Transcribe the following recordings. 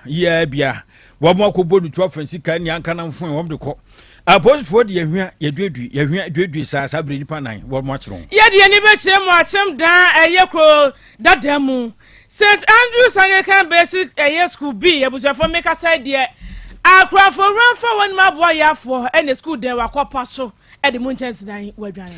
yiaa bia wɔn akɔbɔ nutu afa sika ne anka na mfoe wɔn de kɔ. Apolisifoɔ de yɛhwia yɛduadui yɛhwia duadui saa saa bere nipa nan wɔn akyerɛ wɔn. Yɛde yɛn ani bɛkyerɛ mu akyem dan ɛyɛ kuro dada mu St Andrews Anglican Basic ɛyɛ School B abusuafoɔ mekasa deɛ akorafo wura mfa wɔn aboa yafoɔ ɛne school dan wakɔpa so ɛde mu nkyɛnsedan wadwan.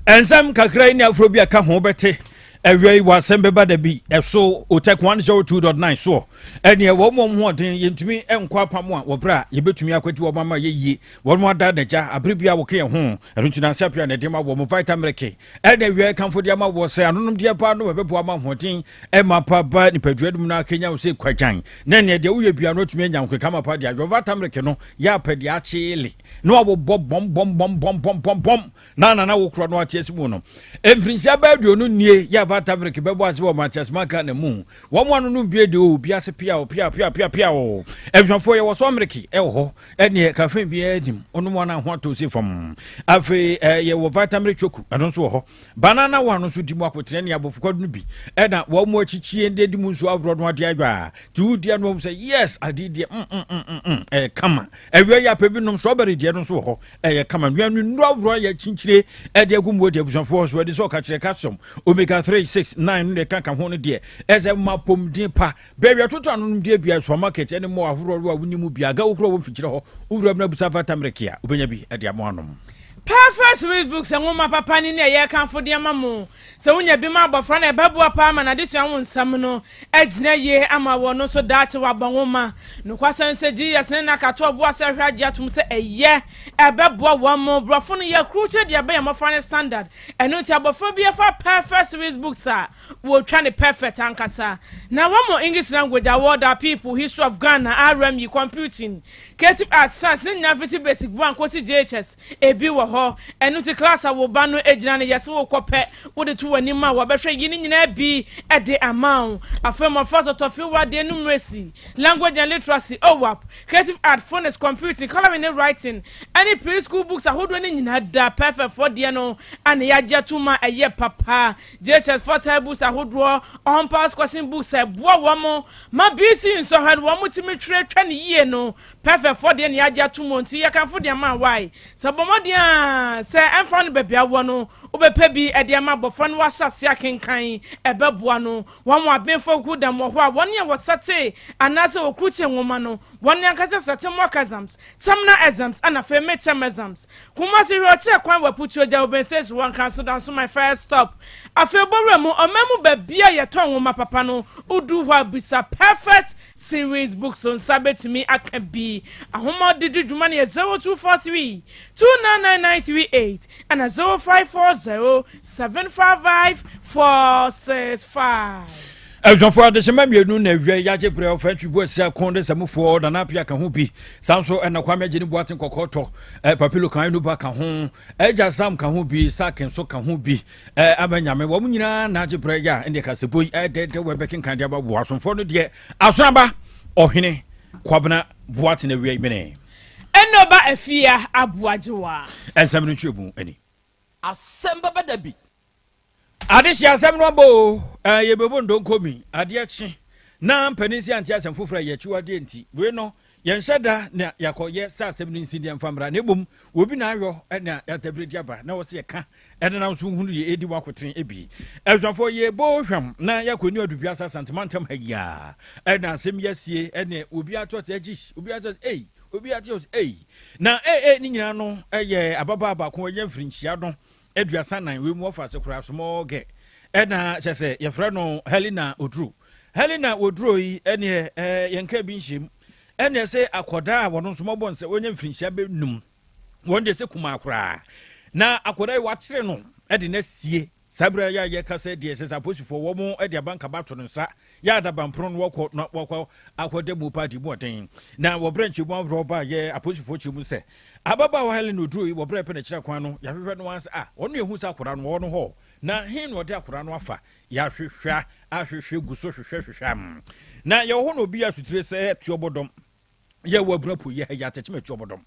Nsɛm kakra yi ne aforɔ bi a ka ho bɛte awia yi wɔ asɛm bɛba da bi ɛso Otec 102.9 soɔ. Ɛneɛ wɔn wɔn ho ɔden yɛntumi nkɔ apam a wɔbrɛ a yɛbɛtumi akwati wɔn ama yɛyie wɔn mu ada n'agya abere bi a wɔka yɛn ho ɛno nti nanse apia na ɛde ma wɔn Vitamirike ɛna awia kamfo de ama wɔ sɛ anonom deɛ paa no ɛbɛboa ma ahoɔden ɛma pa ba nipadua no mu no akenya wo sɛ kwagyan na ɛneɛ deɛ woyɛ bia no atumi anya nkeka ma pa deɛ adwo Vitamirike no yɛ apɛ deɛ akyele na wabobɔ bɔm bɔm bɔm bɔm bɔm bɔm bɔm na nana wo korɔ no ate ase mu no mfirinhyia bɛɛ 20 nie yɛ Vitamirike bɛbɔ ase wɔ Matias Maka na mu wɔn ano no bie de o bi ase pia o pia pia pia pia o. Abusuafoɔ, yɛwɔ so amiriki ɛwɔ hɔ ɛneɛ cafe biara nim ɔnom wɔn a ho atɔ si fam. Afei yɛwɔ Vitamin Choco, ɛno nso wɔ hɔ. Banana one nso di mu akotene ne abɔfokɔ no bi ɛna wɔn mu akyikyie de di mu nso aworɔ no adeɛ adwa a ti wodi ano wɔn sɛ yes adeɛ deɛ mm mm mm mm ɛyɛ kama. Awia yɛ apɛ bi nom strawberry deɛ no nso wɔ hɔ, ɛyɛ kama. Nnuane nnuro aworɔ yɛ kyinkyire ɛde agu mu. Deɛ abusuafoɔ so ɛde sɛ ɔka kyerɛ calcium, omega 3 6 9 no deɛ kaka ho no deɛ ɛsɛ ma pomden pa. Baabi atoto ano nom deɛ bia supermarket ɛne mɔ ahoroɔ a woni mu bia aga wokura wɔ mfikyerɛ hɔ wowura mu no abusa Vitamirike a wobɛnya bi ɛde ama anom. Perfect Read Books nwoma papa ni ne ɛyɛ kamfo de ama mo sɛ wonya bi ma abɔfra no, ɛbɛboa paa ma n'adesua ho nsɛm no agyina yie ama wɔn no nso daakye wabɔ nwoma. Nokwasɛm sɛ GS ne nakato ɔboa sɛ ɛhwɛ agye atom sɛ ɛyɛ ɛbɛboa wɔn mo borɔfo no yɛ kurukyɛ de ɛbɛyɛ mmɔfra no standard. Ɛno nti abɔfra bi ɛfa Perfect Series Books a wɔtwa ne perfect ankasa na wɔn mo English language, award our people, history of Ghana, RME, computing, creative arts, science ne nyinaa fiti basic 1 kɔsi JHS ebi wɔ hɔ. Ɛno nti class a wo ba no gyina no yɛsɛ wokɔ pɛ wode to w'anim a wɔbɛhwɛ yi ne nyinaa bi de ama wo. Afei mmɔfra tɔtɔfi wadeɛ, numeracy, language and literacy, OWAP, creative art, phonics, computing, colouring ne writing ɛne preschool books ahodoɔ no nyinaa da perfect fɔ deɛ no ana yɛagye ato ma ɛyɛ papa. JHS for books ahodoɔ, on pass question books ɛboa wɔn mo ma BECE nsɔhwɛ no wɔn mo tumi twerɛ twa ne yie no, perfect fɔ deɛ ne yɛagye ato mu. Nti yɛkamfo deɛ ma wae sɛ bɔ mmɔden a sɛ ɛmfa no baabi awɔ no wobɛpɛ bi ɛde ama abɔfra no wahyɛ ase akenkan ɛbɛboa no. Wɔn mo abenfo kuku dam wɔ hɔ a wɔn yɛ wɔsɛte anaasɛ wɔkurukyɛ nwoma no wɔn ankasa sɛte mock exams, terminal exams ɛna afei midterm exams. Kumasi hwɛ ɔkyerɛ kwan wɔ Aputuo gya Oben Station wɔ Nkranso Danso my first stop. Afei bɔwura mu ɔman mu baabi a yɛtɔn nwoma papa no wodu hɔ a bisa Perfect Series Books nsa bɛtumi aka bi. Ahoma de di dwuma no yɛ 0243 299938 ɛna 0540 755 465. Abusuafoɔ, adehyema mmienu na awia yɛagye berɛ ɔfa ntwi bu asia ko de sɛmufoɔ Nana Apia ka ho bi, saa nso ɛna Kwame agye ne Boate nkɔkɔɔ tɔ Papilo kan no ba ka ho, Agya Sam ka ho bi, Sak nso ka ho bi ama Nyame wɔn nyinaa na agye berɛ yɛ a ɛndeɛ kasɛbɔ yi ɛdɛdɛ wɔbɛkenkan de aba boa asomfoɔ no deɛ Asoraba Ɔhene Kwabena Boate na awia yi mene Ɛnɔba Afia Aboagyewa. Ɛnsɛm no nkyerɛ mu ani. Asɛm bɛba da bi. Adehye asɛm no abɔ o, yɛbɛbɔ ndonkomi adeɛ kye na mpanin si ante asɛm foforɔ a yɛ akyiwadeɛ nti wei no yɛnhyɛ da na yɛakɔyɛ sɛ asɛm no nsi deɛ mfa mmra na mmom obi na ayɔ na yɛatabire de aba na wɔsɛ yɛka ɛne na nso hunu deɛ ɛdi wakotene ebi. Abusuafoɔ, yɛbɔ hwam na yɛakɔ ni Adubiasa Asantemantam ha yi a ɛna asɛm yi asie ɛne obi ato ate agyi obi ato ate ei obi ate ate ei na ee ne nyinaa no ɛyɛ ababaa baako ɛyɛ mfirinhyia no 34 wei mu wɔfa ase koraa small girl ɛna kyɛ sɛ yɛfrɛ no Helena Oduro. Helena Oduro yi ɛneɛ yɛnka bi nhyɛm ɛneɛ sɛ akɔdaa a wɔno nso mɔbɔ nsɛ wɔnyɛ mfirinhyia bɛnum wɔn deɛ sɛ kumaa koraa na akɔdaa yi wakyere no ɛde no asie. Saa berɛ yɛ a yɛka sɛ deɛ sɛ sɛ apolisifoɔ wɔn de abankaba ato no nsa yɛ adabamporo no wɔkɔ na wɔkɔ akɔda mu paa de mu ɔden na wɔbrɛ nkyɛmu ahoroɔ ba yɛ apolisifoɔ kyerɛ mu sɛ ababaawa Helen Oduro yi wɔbrɛ pɛ n'akyira kwan no yɛahwehwɛ no ansa a ɔno yɛhu sɛ akwadaa no wɔwɔ no hɔ na he na ɔde akwadaa no afa. Yɛahwehwɛ ahwehwɛ gu so hwehwɛ hwehwɛ na yɛwɔ hɔ na obi asotire sɛ tuobɔdɔm yɛ wɔ abura po yɛ yɛ atɛkyɛmɛ tuobɔdɔm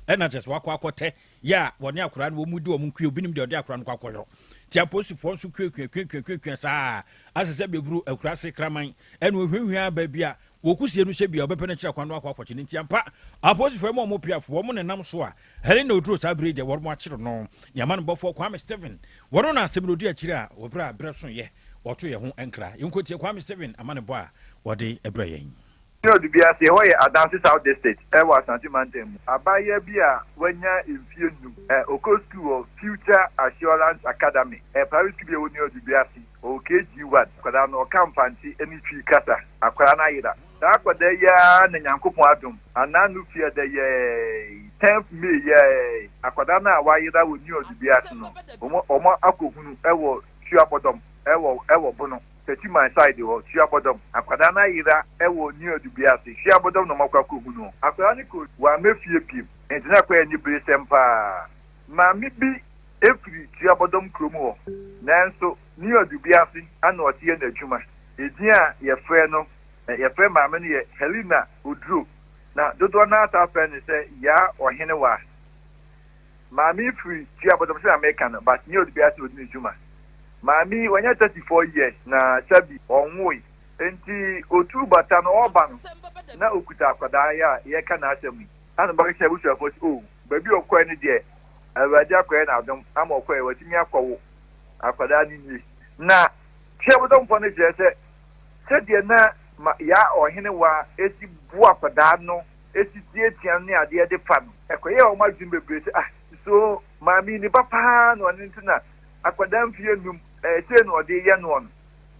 ɛna kyerɛ sɛ wakɔ akɔtɛ yɛ a wɔne akwadaa no wɔn mu di wɔn nkue obinom deɛ ɔde akwadaa no kɔ akɔyɔ ti apolisifoɔ nso kuakua kuakua kuakua saa asɛ sɛ bɛburu akura se kraman ɛna ohwehwɛ baabi a. Wɔkusie no hyɛ bia ɔbɛpɛ no kyerɛ kwan no akɔ akɔkye no. Nti ampa apolisifoɔ mu a wɔn piafoɔ wɔn nenam so a Helena Oduro saa bere yi deɛ wɔn akyere no. Ne amanebɔfoɔ Kwame Stephen wɔn na asɛm no odi akyire a wɔberɛ a berɛ so yɛ wɔto yɛn ho nkra. Yɛnkɔtie Kwame Stephen amanebɔ a wɔde brɛ yɛn. New Dubiase, ɛhɔ yɛ Adansi South District wɔ Asante Mantam mu. Abaayewa bi a wanya mfeɛ nnum, ɔkɔ sukuu wɔ Future Assurance Academy, private sukuu bi a ɛwɔ New Dubiase. Ɔwɔ KG one. Akwadaa no, ɔka Mfantse ne Twi kasa. Akwadaa no ayera. Saa akwadaa yi ara na Nyankopɔn adom, anaa no fiada yɛɛi, 10th May yɛɛi, akwadaa no a wayera wɔ New Dubiase no, wɔn akɔhunu wɔ Tuabɔdɔm wɔ Bono. Techiman side hɔ, Tuabɔdɔm. Akwadaa no ayera wɔ New Dubiase. Tuabɔdɔm na wɔakɔ akɔhu no. Akwadaa no kɔ wamma fie bio. Nti na akɔyɛ aniberesɛm paa. Maame bi firi Tuabɔdɔm kurom hɔ, nanso New Dubiase ana ɔte yɛ n'adwuma. Edin a yɛfrɛ no, yɛfrɛ maame no yɛ Helena Oduro, na dodoɔ no ara taa frɛ no sɛ Yaa Ɔhenewa. Maame yi firi Tuabɔdɔm sɛdeɛ meka no, but New Dubiase na ɔdi ne dwuma. Maame yi, wanya 34 years na sɛbi ɔnwoe. Nti otuu bata no ɔreba no, na okuta akwadaa yi a yɛreka n'asɛm yi. Ɛna ɔbɛka kyerɛɛ abusuafoɔ sɛ, oh, baabi a ɔkɔɛ no deɛ, Awurade akɔyɛ no adom ama ɔkɔɛ, watumi akɔwo akwadaa no nie. Na Tuabɔdɔmfoɔ no kyerɛ sɛ, sɛdeɛ na ma Yaa Ɔhenewa si boa akwadaa no, si tiatia no ne adeɛ de fa no, ɛkɔyɛɛ wɔn adwene bebree sɛ, ah, so maame yi ne ba paa na ɔno nti na akwadaa mfeɛ nnum, sei na ɔde reyɛ noɔ no.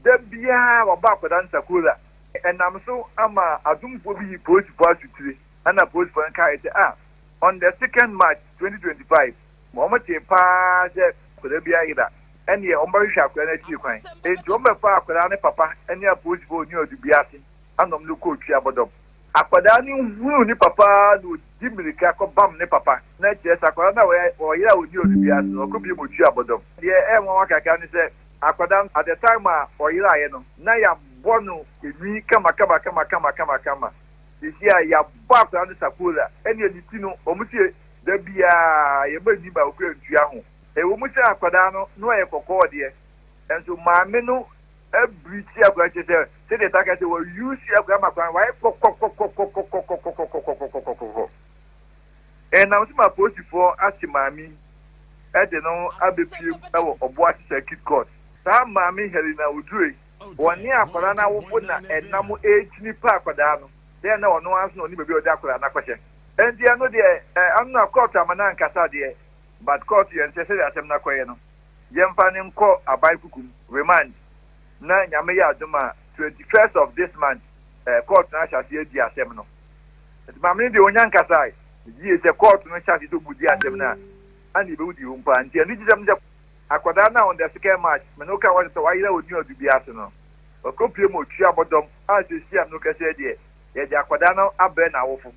Da biara wabɔ akwadaa no sakora. Ɛnam so ama adomfoɔ bi yi polisifoɔ asotire, ɛna polisifoɔ no kaeɛ sɛ, ah, on the second March 2025, wɔtee paa sɛ akwadaa bi ayera, ɛnneɛ wɔbɛhwehwɛ akwadaa no akyiri kwan. Enti wɔbɛfaa akwadaa no papa ne apolisifoɔ wɔ New Adubiase ɛna wɔde no kɔɔ Tuabɔdɔm. Akwadaa no hunuu ne papa ara na ɔdi mmirika kɔbam ne papa, na kyerɛ sɛ akwadaa no a ɔyera wɔ New Adubiase no, ɔkɔpue mu Tuabɔdɔm. Deɛ ɛyɛ nwanwa kakra ne sɛ, akwadaa no, at the time a ɔyeraeɛ no, na yɛabɔ no nwi kamakamakamakamakamakamakama. Seesei a yɛabɔ akwadaa no sakora, ɛnneɛ ne ti no, wɔse da biara yɛma nwi baako koraa ntua ho. Ɛwɔ mu sɛ akwadaa no, na ɔyɛ kɔkɔɔ deɛ, nanso maame no abirikyi akwadaa, kyerɛ sɛ, sɛdeɛ ɛtaa ka sɛ, wɔayuusi akwadaa ma akwadaa no wayɛ kɔkɔkɔkɔkɔkɔkɔkɔkɔkɔkɔkɔkɔ. Ɛnam so ma apolisifoɔ akye maame yi de no abɛpue wɔ Ɔboase Circuit Court. Saa maame Helena Oduro yi, wɔne akwadaa no awofo na ɛnam rekyini pɛ akwadaa no, dɛn na ɔno ara nso na ɔnim baabi a ɔde akwadaa no akɔhyɛ. Enti ɛno deɛ, ɛno na kɔɔto ama no ankasa deɛ, but kɔɔto yɛn sɛ sɛdeɛ asɛm no akɔyɛ no, yɛmfa no nkɔ aban kukum, remand, na Nyame yɛ adom a, 21st of this month, kɔɔto no ahyɛ aseɛ adi asɛm no. Nti maame no deɛ ɔnya nkasae yie sɛ kɔɔto no hyɛ aseɛ sɛ ɔmu di asɛm no a, ana yɛbɛhu deɛ ɛwɔ mu paa. Nti anigyesɛm ne sɛ akwadaa no a on the second March, me ne wo kaa ho asɛm sɛ wayera wɔ New Adu bi ase no, wakɔpue mu ɔtua bɔdɔm a seesei a me ne wo kasa yi deɛ, yɛde akwadaa no abrɛ n'awofo.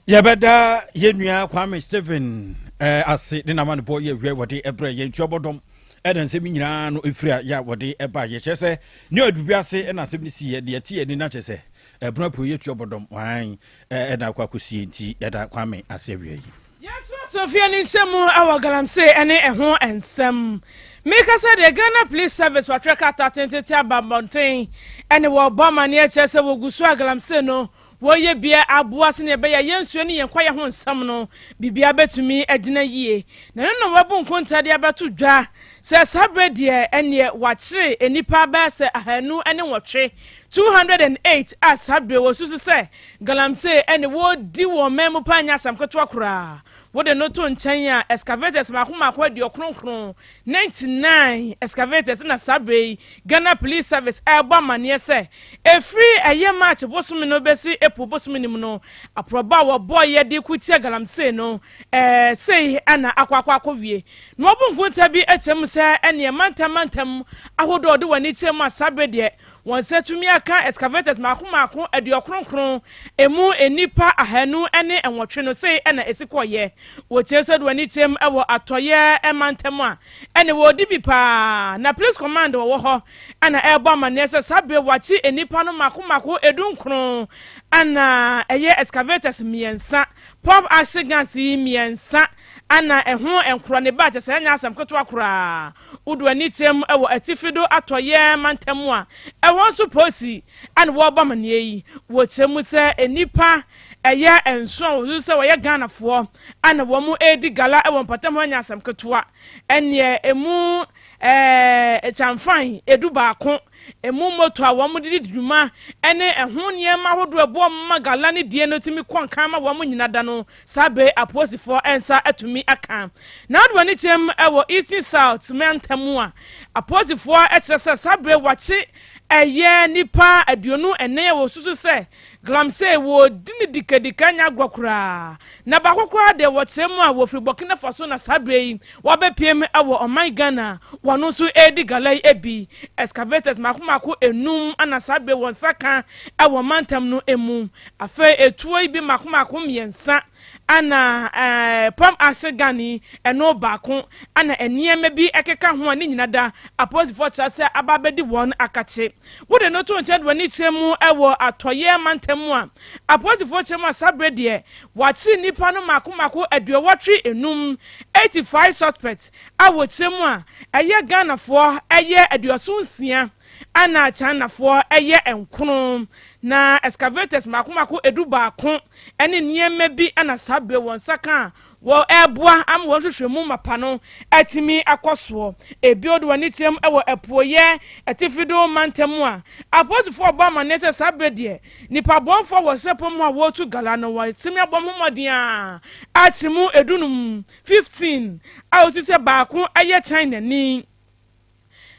Yɛbɛda yɛn nua Kwame Stephen ase ne n'amanebɔ yɛ awia wɔde ɛbrɛ yɛn tuabɔdɔm ɛna nsɛm nyinaa no ɛfiri a yɛ a wɔde ɛba. Yɛkyerɛ sɛ ne adubi ase ɛna asɛm no siiɛ deɛ ɛte ani no akyerɛ sɛ ɛbono apuo yɛ tuabɔdɔm wan ɛna akɔ akɔsie. Nti yɛda Kwame ase awia yi. Yɛtoa so afie no nkyɛmu wɔ galamsey ne ɛho nsɛm. Mekasa deɛ, Ghana Police Service watwerɛ krataa tentete aba mmɔnten ɛne wɔbɔ amanneɛ kyerɛ sɛ wɔgu so a galamsey no wɔyɛ bia aboa sɛnea ɛbɛyɛ yɛn nsuo ne yɛn kwaeɛ ho nsɛm no biribia bɛtumi agyina yie. Na ɛno na wɔabu nkonta de abɛto dwa sɛ saa berɛ deɛ ɛneɛ wakyere nnipa bɛyɛ sɛ 208, 208 a saa berɛ wɔsusu sɛ galamsey ɛne wɔdi wɔn man mu paa nyɛ asɛm ketewa koraa. Wode no to nkyɛn a, excavators mako mako 99, 99 excavators na saa berɛ yi Ghana Police Service ɛrebɔ amanneɛ sɛ ɛfiri ɛyɛ March bosome no bɛsi April bosome no mu no, aporɔbɔ a wɔbɔɔ yɛ de ko tia galamsey no sei ɛna akɔ akɔwie. Na wɔbu nkonta bi akyerɛ mu sɛ ɛneɛ mantam mantam ahodoɔ a wɔde wɔn ani kyerɛ mu a saa berɛ deɛ wɔn nsa tumi aka excavators mako mako 99, emu nnipa 208 no, sei ɛna esi kɔɔyɛ. Wɔkyerɛ sɛ de wɔn ani kyerɛ mu ɛwɔ atɔyɛ mantam a ɛne wɔdi bi paa na police command wɔwɔ hɔ ɛna ɛrebɔ amanneɛ sɛ saa berɛ wakye nnipa no mako mako 19. Ɛna ɛyɛ excavators mmiɛnsa, pump action guns yi mmiɛnsa, ɛna ɛho nkorɔ ne ba kyɛ sɛ ɛnyɛ asɛm ketewa koraa. Wode w'ani kyerɛ mu wɔ atifi do atɔeɛ mantam a, ɛhɔ nso polisi ɛna wɔrebɔ amaneɛ yi. Wɔkyerɛ mu sɛ nnipa ɛyɛ nson a wɔsusu sɛ wɔyɛ Ghanafoɔ ɛna wɔn redi gala wɔ mpɔtam hɔ, ɛnyɛ asɛm ketewa. Ɛneɛ emu kyamfan 11, emu moto a wɔn de di dwuma ne ɛho nneɛma ahodoɔ ɛboɔ ma gala ne die no tumi kɔ nkan ma wɔn nyina da no, saa bere apolisifoɔ nsa atumi aka. Na wɔde wɔn ani kyerɛ mu wɔ Eastern South mantam a, apolisifoɔ kyerɛ sɛ saa bere wakye ɛyɛ nipa 24 a wɔsusu sɛ galamsey wɔdi ne dikadika nya agorɔ koraa. Na baako koraa deɛ, wɔkyerɛ mu a, wɔfiri Burkina Faso, na saa bere yi wɔabɛpiem wɔ ɔman Ghana, wɔn nso redi gala yi bi. Excavators mako mako enum ana saa bere wɔn nsa ka wɔ mantam no mu. Afei etuo yi bi mako mako mmiɛnsa, ana pump action gun yi ɛno baako, ana nneɛma bi ɛkeka ho a ne nyina da apolisifoɔ kyerɛ sɛ aba abɛdi wɔn akakye. Wode no to nkyɛn de w'ani kyerɛ mu wɔ atɔyɛ mantam mu a, apolisifoɔ kyerɛ mu a, saa bere deɛ wɔakyere nnipa no mako mako 85, 85 suspect a wɔkyerɛ mu a, ɛyɛ Ghanafoɔ ɛyɛ 76, ana Chinafoɔ ɛyɛ 9. Na excavators mako mako 11 ɛne nneɛma bi ana saa bere wɔn nsa ka a wɔ ɛboa ama wɔn hwehwɛ mu mapa no atumi akɔ soɔ. Ebi de wɔn ani kyerɛm wɔ apuoyɛ atifido mantam a, apolisifoɔ ɔbɔ amaneɛ sɛ saa bere deɛ nipa bɔnfoɔ wɔ srɛpɔ mu a wɔretu gala no, wɔatumi abɔ ho mmɔden a akyi mu 15, 15 a wosi sɛ baako yɛ China ni.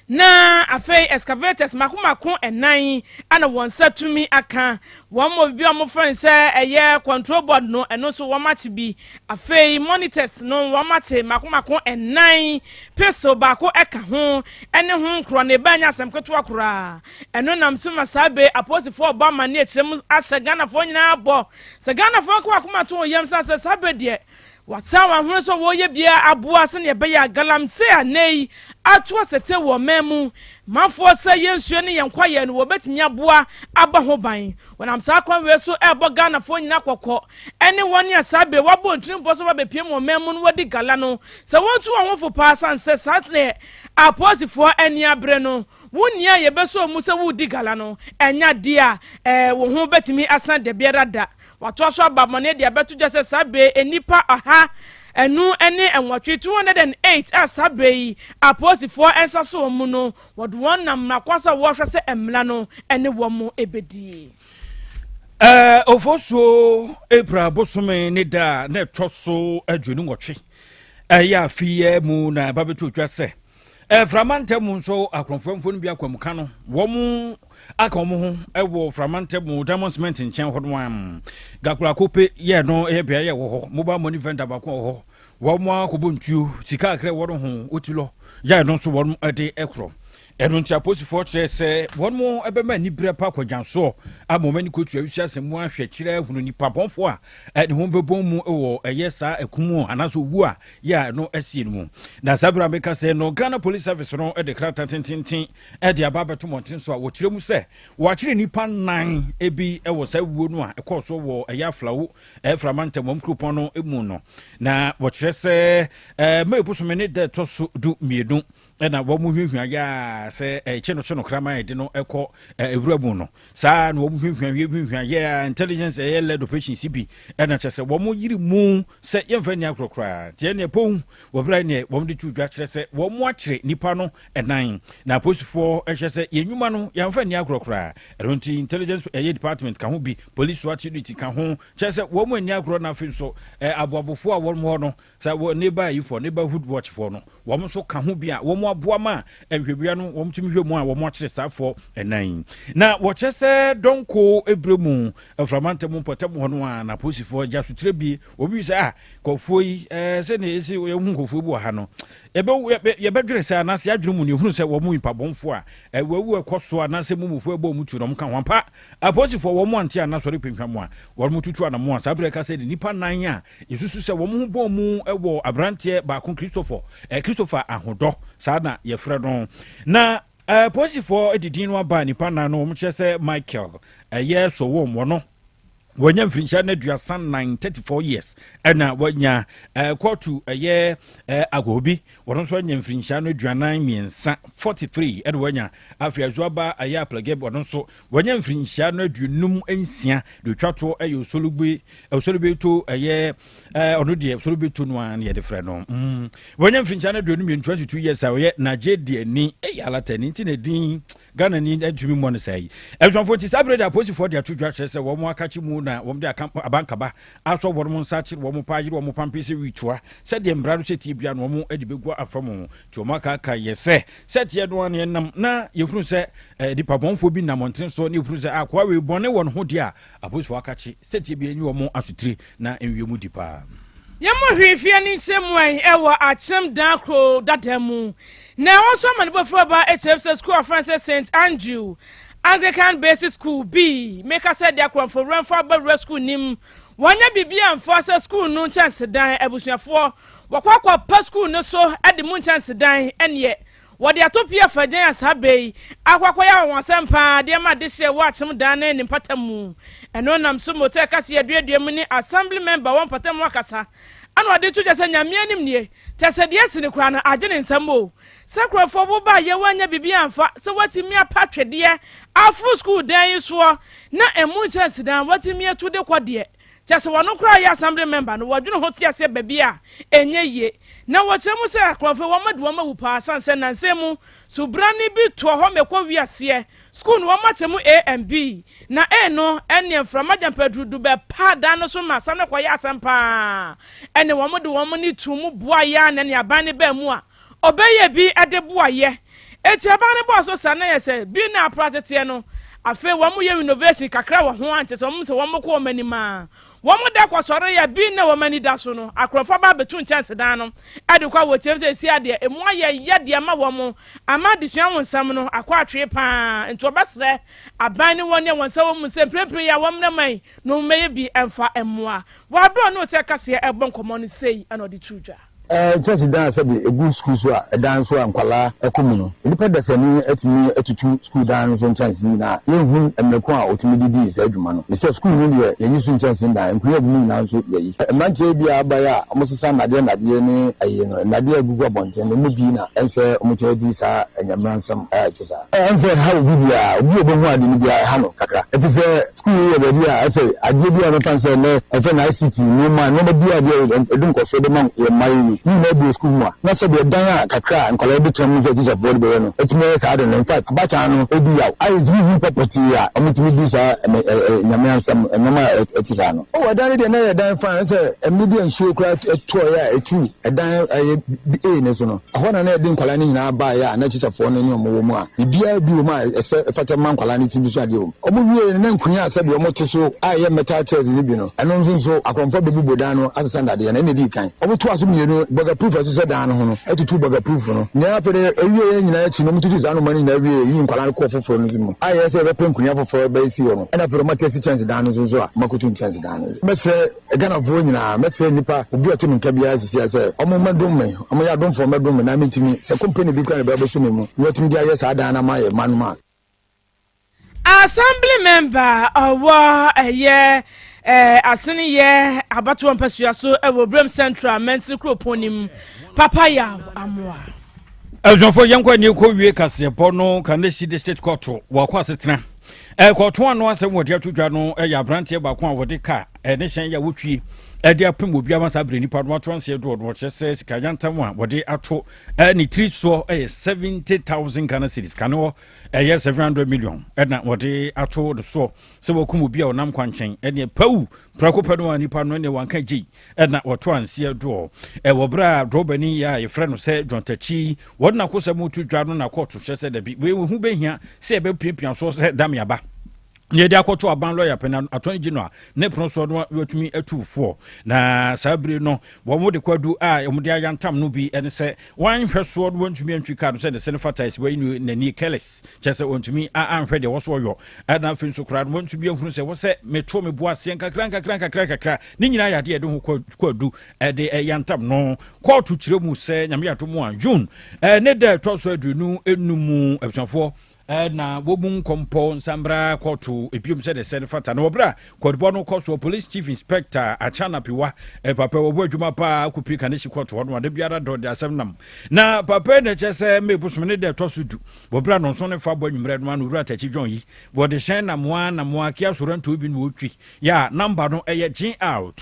Na afei excavators mako mako ɛnan ana wɔn nsa tumi aka. Wɔn mo bibi a wɔfrɛ no sɛ ɛyɛ control board no, ɛno nso wɔn akye bi. Afei monitors no, wɔn akye mako mako ɛnan, pistol baako ɛka ho, ɛne ho nkorɔ ne ba nyɛ asɛm ketewa koraa. Ɛno nam so ma saa be apolisifoɔ ɔbɔ amane akyerɛ mu ahyɛ Ghanafoɔ nyinaa bɔ sɛ Ghanafoɔ kɔ akoma to wɔn yam sa sɛ saa be deɛ wasan wɔn ahono sɛ wɔyɛ bia aboa sɛnea ɛbɛyɛ a galamsey a nne yi ato asɛte wɔ ɔman mu manfoɔ sɛ yɛn nsuo ne yɛn kwaeɛ no, wɔbɛtumi aboa abɔ ho ban. Wɔnam saa kwan wei so ɛrebɔ Ghanafoɔ nyinaa kɔkɔ ɛne wɔn a saa bere wɔabɔ ntirimpoɔ so wɔabɛpie mu ɔman mu no wɔdi gala no sɛ wɔntu wɔn ho fo paa, san sɛ saa tene apolisifoɔ ani abere no. Wo nea yɛbɛsɔ mu sɛ wodi gala no, ɛnyɛ adeɛ a wo ho bɛtumi asan da biara da. Watoa so aba mmɔne de abɛto dwa sɛ saa bere nnipa 108, 208 a saa bere yi apolisifoɔ nsa so wɔn mu no, wɔde wɔn nam mmara so a wɔrehwɛ sɛ mmara no ne wɔn bɛdie. Ofosuo April bosome ne da a na ɛtɔ so 28 ɛyɛ afeɛ mu na ɛba bɛto otwa sɛ Frama ntam nso akorɔmfoɔmfoɔ no bi akwamuka no wɔn aka wɔn ho wɔ Frama ntam Diamond Cement nkyɛn hɔ no a Gakurakope yɛ no yɛ beaeɛ wɔ hɔ, mobile money vendor baako wɔ hɔ. Wɔn akɔbɔ ntuo sika akra wɔ no ho otilɔ yɛ no nso wɔn de korɔ. Ɛno nti apolisifoɔ kyerɛ sɛ wɔn mo bɛma aniberɛ pa akɔgyansoɔ ama wɔn ani kɔtua wisi asɛm mu ahwɛ kyerɛ hunu nipa bɔnfoɔ a ne ho bɛbɔn mu wɔ ɛyɛ saa ɛkum anaasɛ owu a yɛ a ɛno asie no mu. Na saa berɛ a meka sɛ no, Ghana Police Service no de krataa tententen de aba abɛto mmɔnten so a wɔkyerɛ mu sɛ wɔakyere nnipa nnan bi wɔ saa wuo no a ɛkɔɔ so wɔ ɛyɛ Aflao Frama ntam wɔn kuropɔn no mu no. Na wɔkyerɛ sɛ May bosome ne da ɛtɔ so 12 ɛna wɔn hwehwɛ yɛ a sɛ ɛkye no kye no kraman ɛde no ɛkɔ ewura mu no, saa na wɔn hwehwɛ hwehwɛ yɛ a intelligence ɛyɛ led operations bi ɛna kyerɛ sɛ wɔn yiri mu sɛ yɛmfa nni agorɔ koraa. Nti ɛneɛ pɔn wɔbrɛ neɛ wɔn de to dwa kyerɛ sɛ wɔn akyere nipa no ɛnan, na apolisifoɔ ɛhyɛ sɛ yɛn nnwuma no yɛmfa nni agorɔ koraa. Ɛno nti intelligence ɛyɛ department ka ho bi, police SWAT unit ka ho, kyerɛ sɛ wɔn ani agorɔ. Na afei nso aboabofoɔ a wɔn hɔ no sɛ wɔ neighbor ayifoɔ, neighborhood watch foɔ no, wɔn nso ka ho bi a wɔn aboa ma nhwɛbea no wɔn tumi hwɛ mu a wɔn akyerɛ saafoɔ ɛnan. Na wɔkyerɛ sɛ dɔnko ebire mu afurama ntam mpɔtam hɔ no a na apolisifoɔ gya sotire bi obi sɛ a kɔfoɔ yi sɛnea esi yɛhu nkɔfoɔ bi wɔ ha no, yɛbɛdwene sɛ anaasɛ yɛadwene mu ne ehunu sɛ wɔn nipa bɔnfoɔ a ɛwɔwu ɛkɔ so anaasɛ mumufoɔ ɛbɔ wɔn tu na wɔn ka ho ampa. Apolisifoɔ wɔn ante anasɔre pehwam a wɔn tutu anamo a saa berɛ ka sɛ de nipa nan a yɛsusu sɛ wɔn ho bɔn mu wɔ aberanteɛ baako Christopher Ahodɔ, saa na yɛfrɛ no. Na polisifoɔ de din no aba nipa nan no, wɔn kyerɛ sɛ Michael ɛyɛ Sowom wɔ no. Wɔnya mfirinhyia no 34, 34 years, ɛna wɔnya kɔɔto ɛyɛ Agɔbi, wɔn nso anya mfirinhyia no 43, 43 ɛna wɔanya. Afei Azuaba ɛyɛ Aplɛgɛ, wɔn nso wɔnya mfirinhyia no 56. Deɛ otwa toɔ ɛyɛ Osolugbe, Osolugbe to ɛyɛ ɔno deɛ Osolugbe to no a ne yɛde frɛ no. Wɔnya mfirinhyia no 22, 22 years, a ɔyɛ Nigeria ni, ɛyɛ alatani, nti na din Ghana ni ntumi mmɔ no saa yi. Abusuafoɔ, nti saa berɛ de apolisifoɔ de ato dwa kyerɛ sɛ wɔn akakye mu na wɔn de aka abankaba asɔ wɔn nsa akyere wɔn pa ayere wɔn pampe sɛ witoa sɛdeɛ mmara no sɛ tie bia no wɔn de bɛgu afa mu. Nti wɔn akaaka yɛ sɛ sɛteɛ no ano nam na yɛhunu sɛ nipa bɔnfoɔ bi nam ɔntene so ne yɛhunu sɛ akoa wei bɔne wɔ ne ho deɛ a, apolisifoɔ akakye sɛtie bia nyi wɔn asotire na nwie mu di paa. Yɛmmɔ hwee fie no nkyerɛ mu ɛwɔ Akyem Dan kuro dada mu na ɛwɔ nso ama ne bɔfo ba ɛkyerɛ sɛ school of Francis St Andrew Anglican Basic School bi meka sɛ deɛ akorɔmfo wurɛmfo abɛwura school nim, wɔnyɛ biribi amfa sɛ school no nkyɛnsedan. Abusuafoɔ wɔkɔ akɔpa school no so de mu nkyɛnsedan ɛneɛ wɔde ato pie afagyan a saa bɛ yi akɔ akɔyɛ wɔn asɛm paa deɛ ma de hyɛ wɔ Akyem Dan ne ne mpata mu. Ɛno nam so motɛ kase aduadua mu ne assembly member wɔn mpata mu akasa ana ɔde to dwa sɛ Nyame anim nie, kyɛ sɛ deɛ si ne koraa no agye ne nsɛm o, sɛ kurɔfoɔ bo ba yɛ wɔanya biribi amfa sɛ wɔatumi apa twɛdeɛ aforo school dan yi soɔ na ɛmu nkyɛnsedan wɔatumi atu de kɔ deɛ, kyɛ sɛ wɔno koraa yɛ assembly member no wɔdwene ho te aseɛ baabi a ɛnyɛ yie. Na wɔkyerɛ mu sɛ akorɔmfo wɔn adi wɔn awu paa san sɛ nansɛn mu sobrane bi toɔ hɔ mɛkɔ wiaseɛ. School no wɔn akyɛ mu A and B, na A no ɛne mframa gyampadrudu bɛpa dan no so ma asɛm no kɔyɛ asɛm paa. Ɛne wɔn de wɔn ne tu mu boa yɛ a na ne aban ne bɛn mu a ɔbɛyɛ bi ɛde boa yɛ eti aban no bɔɔ so sa na yɛ sɛ bi na apora teteɛ no. Afei wɔn yɛ renovation kakra wɔ ho ankyɛ sɛ wɔn sɛ wɔn kɔ wɔn anim a wɔn da kɔsɔre yɛ bi na wɔn ani da so no, akorɔfo ba abɛtu nkyɛnsedan no ɛde kɔ a wɔkyerɛm sɛ esi adeɛ emu ayɛ yɛ deɛ ma wɔn ama adesua ho nsɛm no akɔ atwee paa. Nti wɔbɛsrɛ aban ne wɔn ne wɔn nsa wɔ mu sɛ mprempren yi a wɔn mmerɛ man na wɔn mɛyɛ bi ɛmfa mmoa wɔabrɛ no tɛ kaseɛ ɛbɔ nkɔmɔ no sei ɛna ɔde tu dwa. Nkyɛnse dan a sɛbi egu sukuu so a ɛdan so a nkwalaa ɛkɔ mu no, nipa dasani atumi atutu sukuu dan no so nkyɛnse nyinaa. Yɛnhu mmerɛko a otumi de dii saa adwuma no sɛ sukuu no deɛ yɛyi so nkyɛnse dan, nkonnwa gu mu nyinaa nso yɛyi. Mmeranteɛ bi a abaeɛ a wɔsesa nnadeɛ nnadeɛ ne ayi no, nnadeɛ a egugu abɔnten no mu bi na ɛnsɛ wɔn di saa anyamera nsɛm a ɛte saa. Ɛnsɛ ha obi biara, obi a obehu ade no biara ɛha no kakra, ɛfiri sɛ sukuu yi yɛ baabi a ɛsɛ adeɛ bi a wɔfa sɛ nnɛ ɛfɛ na ICT nneɛma nneɛma bi a deɛ ɛde nkɔsoɔ bɛma yɛn mma yi no ne nyinaa bi wɔ sukuu mu a na sɛdeɛ dan a kakra a nkwadaa bi tena mu sɛ tikyafoɔ de bɛyɛ no ɛtumi yɛ saa de no. In fact, abatan no edi yaw a yɛtumi hu pɔpɔtee a wɔtumi di saa ɛmɛ ɛ nyame asɛm nneɛma a ɛte saa no. Ɔwɔ ɛdan no deɛ na yɛ dan fine, sɛ ɛmɛ bi a nsuo koraa ɛtɔɔyɛ a ɛtu ɛdan ɛyɛ A ne so no, ɛhɔ na na yɛde nkwadaa no nyinaa baeɛ a na tikyafoɔ no ne wɔn wɔ mu a biribiara bi wɔ mu a ɛsɛ ɛfata ma nkwadaa no ti bi so adeɛ wɔ mu. Wɔn wie no na nkonnwa a sɛdeɛ wɔn te so a ɛyɛ metal chairs no bi no, ɛno nso akorɔmfoɔ bɛbubu dan no asesa dadeɛ no. Ɛna edi kan wɔn to aso mmienu, burglar proof ɛsesɛ dan no ho no, ɛtutu burglar proof no nea. Afei de ewie yɛn nyinaa akyi no, wɔn tutu saa nneɛma no nyinaa wie, yi nkwadaa no kɔɔ foforɔ no mu a yɛ sɛ yɛbɛpɛ nkonnwa foforɔ bɛsi hɔ no, ɛna afei wɔn ate asi kyɛnse dan no nso a wɔn akoto nkyɛnse dan no. Mɛsrɛ Ghanafoɔ nyinaa, mɛsrɛ nipa obi a ɔte me nka biara sisi sɛ ɔmo mɛdom me, ɔmo yɛ adomfoɔ mɛdom me na mentumi sɛ company bi kora na ɛbɛbɛso me mu na wɔatumi de ayɛ saa dan no ama yɛ ma no a. Assembly member ɔwɔ ɛyɛ Aseneyɛ abatoɔ mpasua so ɛwɔ Brem Central mansini kuropɔn nim, Papa Yaw Amoa. Abusuafoɔ, yɛnkɔ ani kɔ wie kaseɛbɔ no. Kaneshie District Court wɔakɔ asetena ɛkɔto ano asɛm wɔde ato dwa no ɛyɛ aberanteɛ baako a wɔde kaa ɛne hyɛn yɛ a wotwie ɛde apem obi ama saa bere nipa no ato anseɛ doɔ no. Wɔkyerɛ sɛ sika yantam a wɔde ato ne tiri soɔ ɛyɛ 70,000 Ghana cedis, kane hɔ ɛyɛ 700 million, ɛna wɔde ato no soɔ sɛ wɔkum obi a ɔnam kwankyɛn. Ɛneɛ pawu prɛko pɛ no a nipa no ɛneɛ wanka gyei ɛna wɔto anseɛ doɔ. Ɛwɔ berɛ a drɔbani yɛ a yɛfrɛ no sɛ John Takyi wɔde n'akosɛm to dwa no na kɔɔto kyerɛ sɛ dabi, wei ho bɛhia sɛ yɛbɛpiapia soɔ sɛ dame aba na yɛde akɔto aban lɔya panyin Attorney General ne pono soɔ no watumi atu foɔ. Na saa bere no wɔn de kwadu a wɔn de ayantam no bi ne sɛ wɔanhwɛ soɔ no, wɔntumi antwi kaa no sɛ ne se no fata esi wɔyi no n'ani careless, kyerɛ sɛ wɔntumi anhwɛ deɛ wɔso ɔyɔ. Ɛna afei nso koraa no wɔntumi ahunu sɛ wɔsɛ meto me bo aseɛ nkakra nkakra nkakra nkakra. Ne nyinaa yɛ adeɛ yɛde ho kwadu ɛde ɛyantam no. Kɔɔto kyerɛ mu sɛ Nyame yɛ atom a, June ne da ɛtɔ so 25, abusuafoɔ. Na wɔmu nkɔmpɔ nsambra kɔɔto ebiom sɛ de sɛ no fata. Na wɔberɛ a kɔdebɔ no kɔ soɔ, Police Chief Inspector Achana Piwa, papa wɔbɔ adwuma paa akɔpie Kaneshie kɔɔto hɔ no ade biara dɔ de asɛm nam. Na papa na kyerɛ sɛ May bosome ne da ɛtɔ so 10, wɔberɛ a nɔnson ne fa bɔ anwummerɛ no ano, Owura Takyi John yi wɔde hyɛn namoa namoa Kia Sorento bi na wɔtwi yɛ a namba no ɛyɛ GR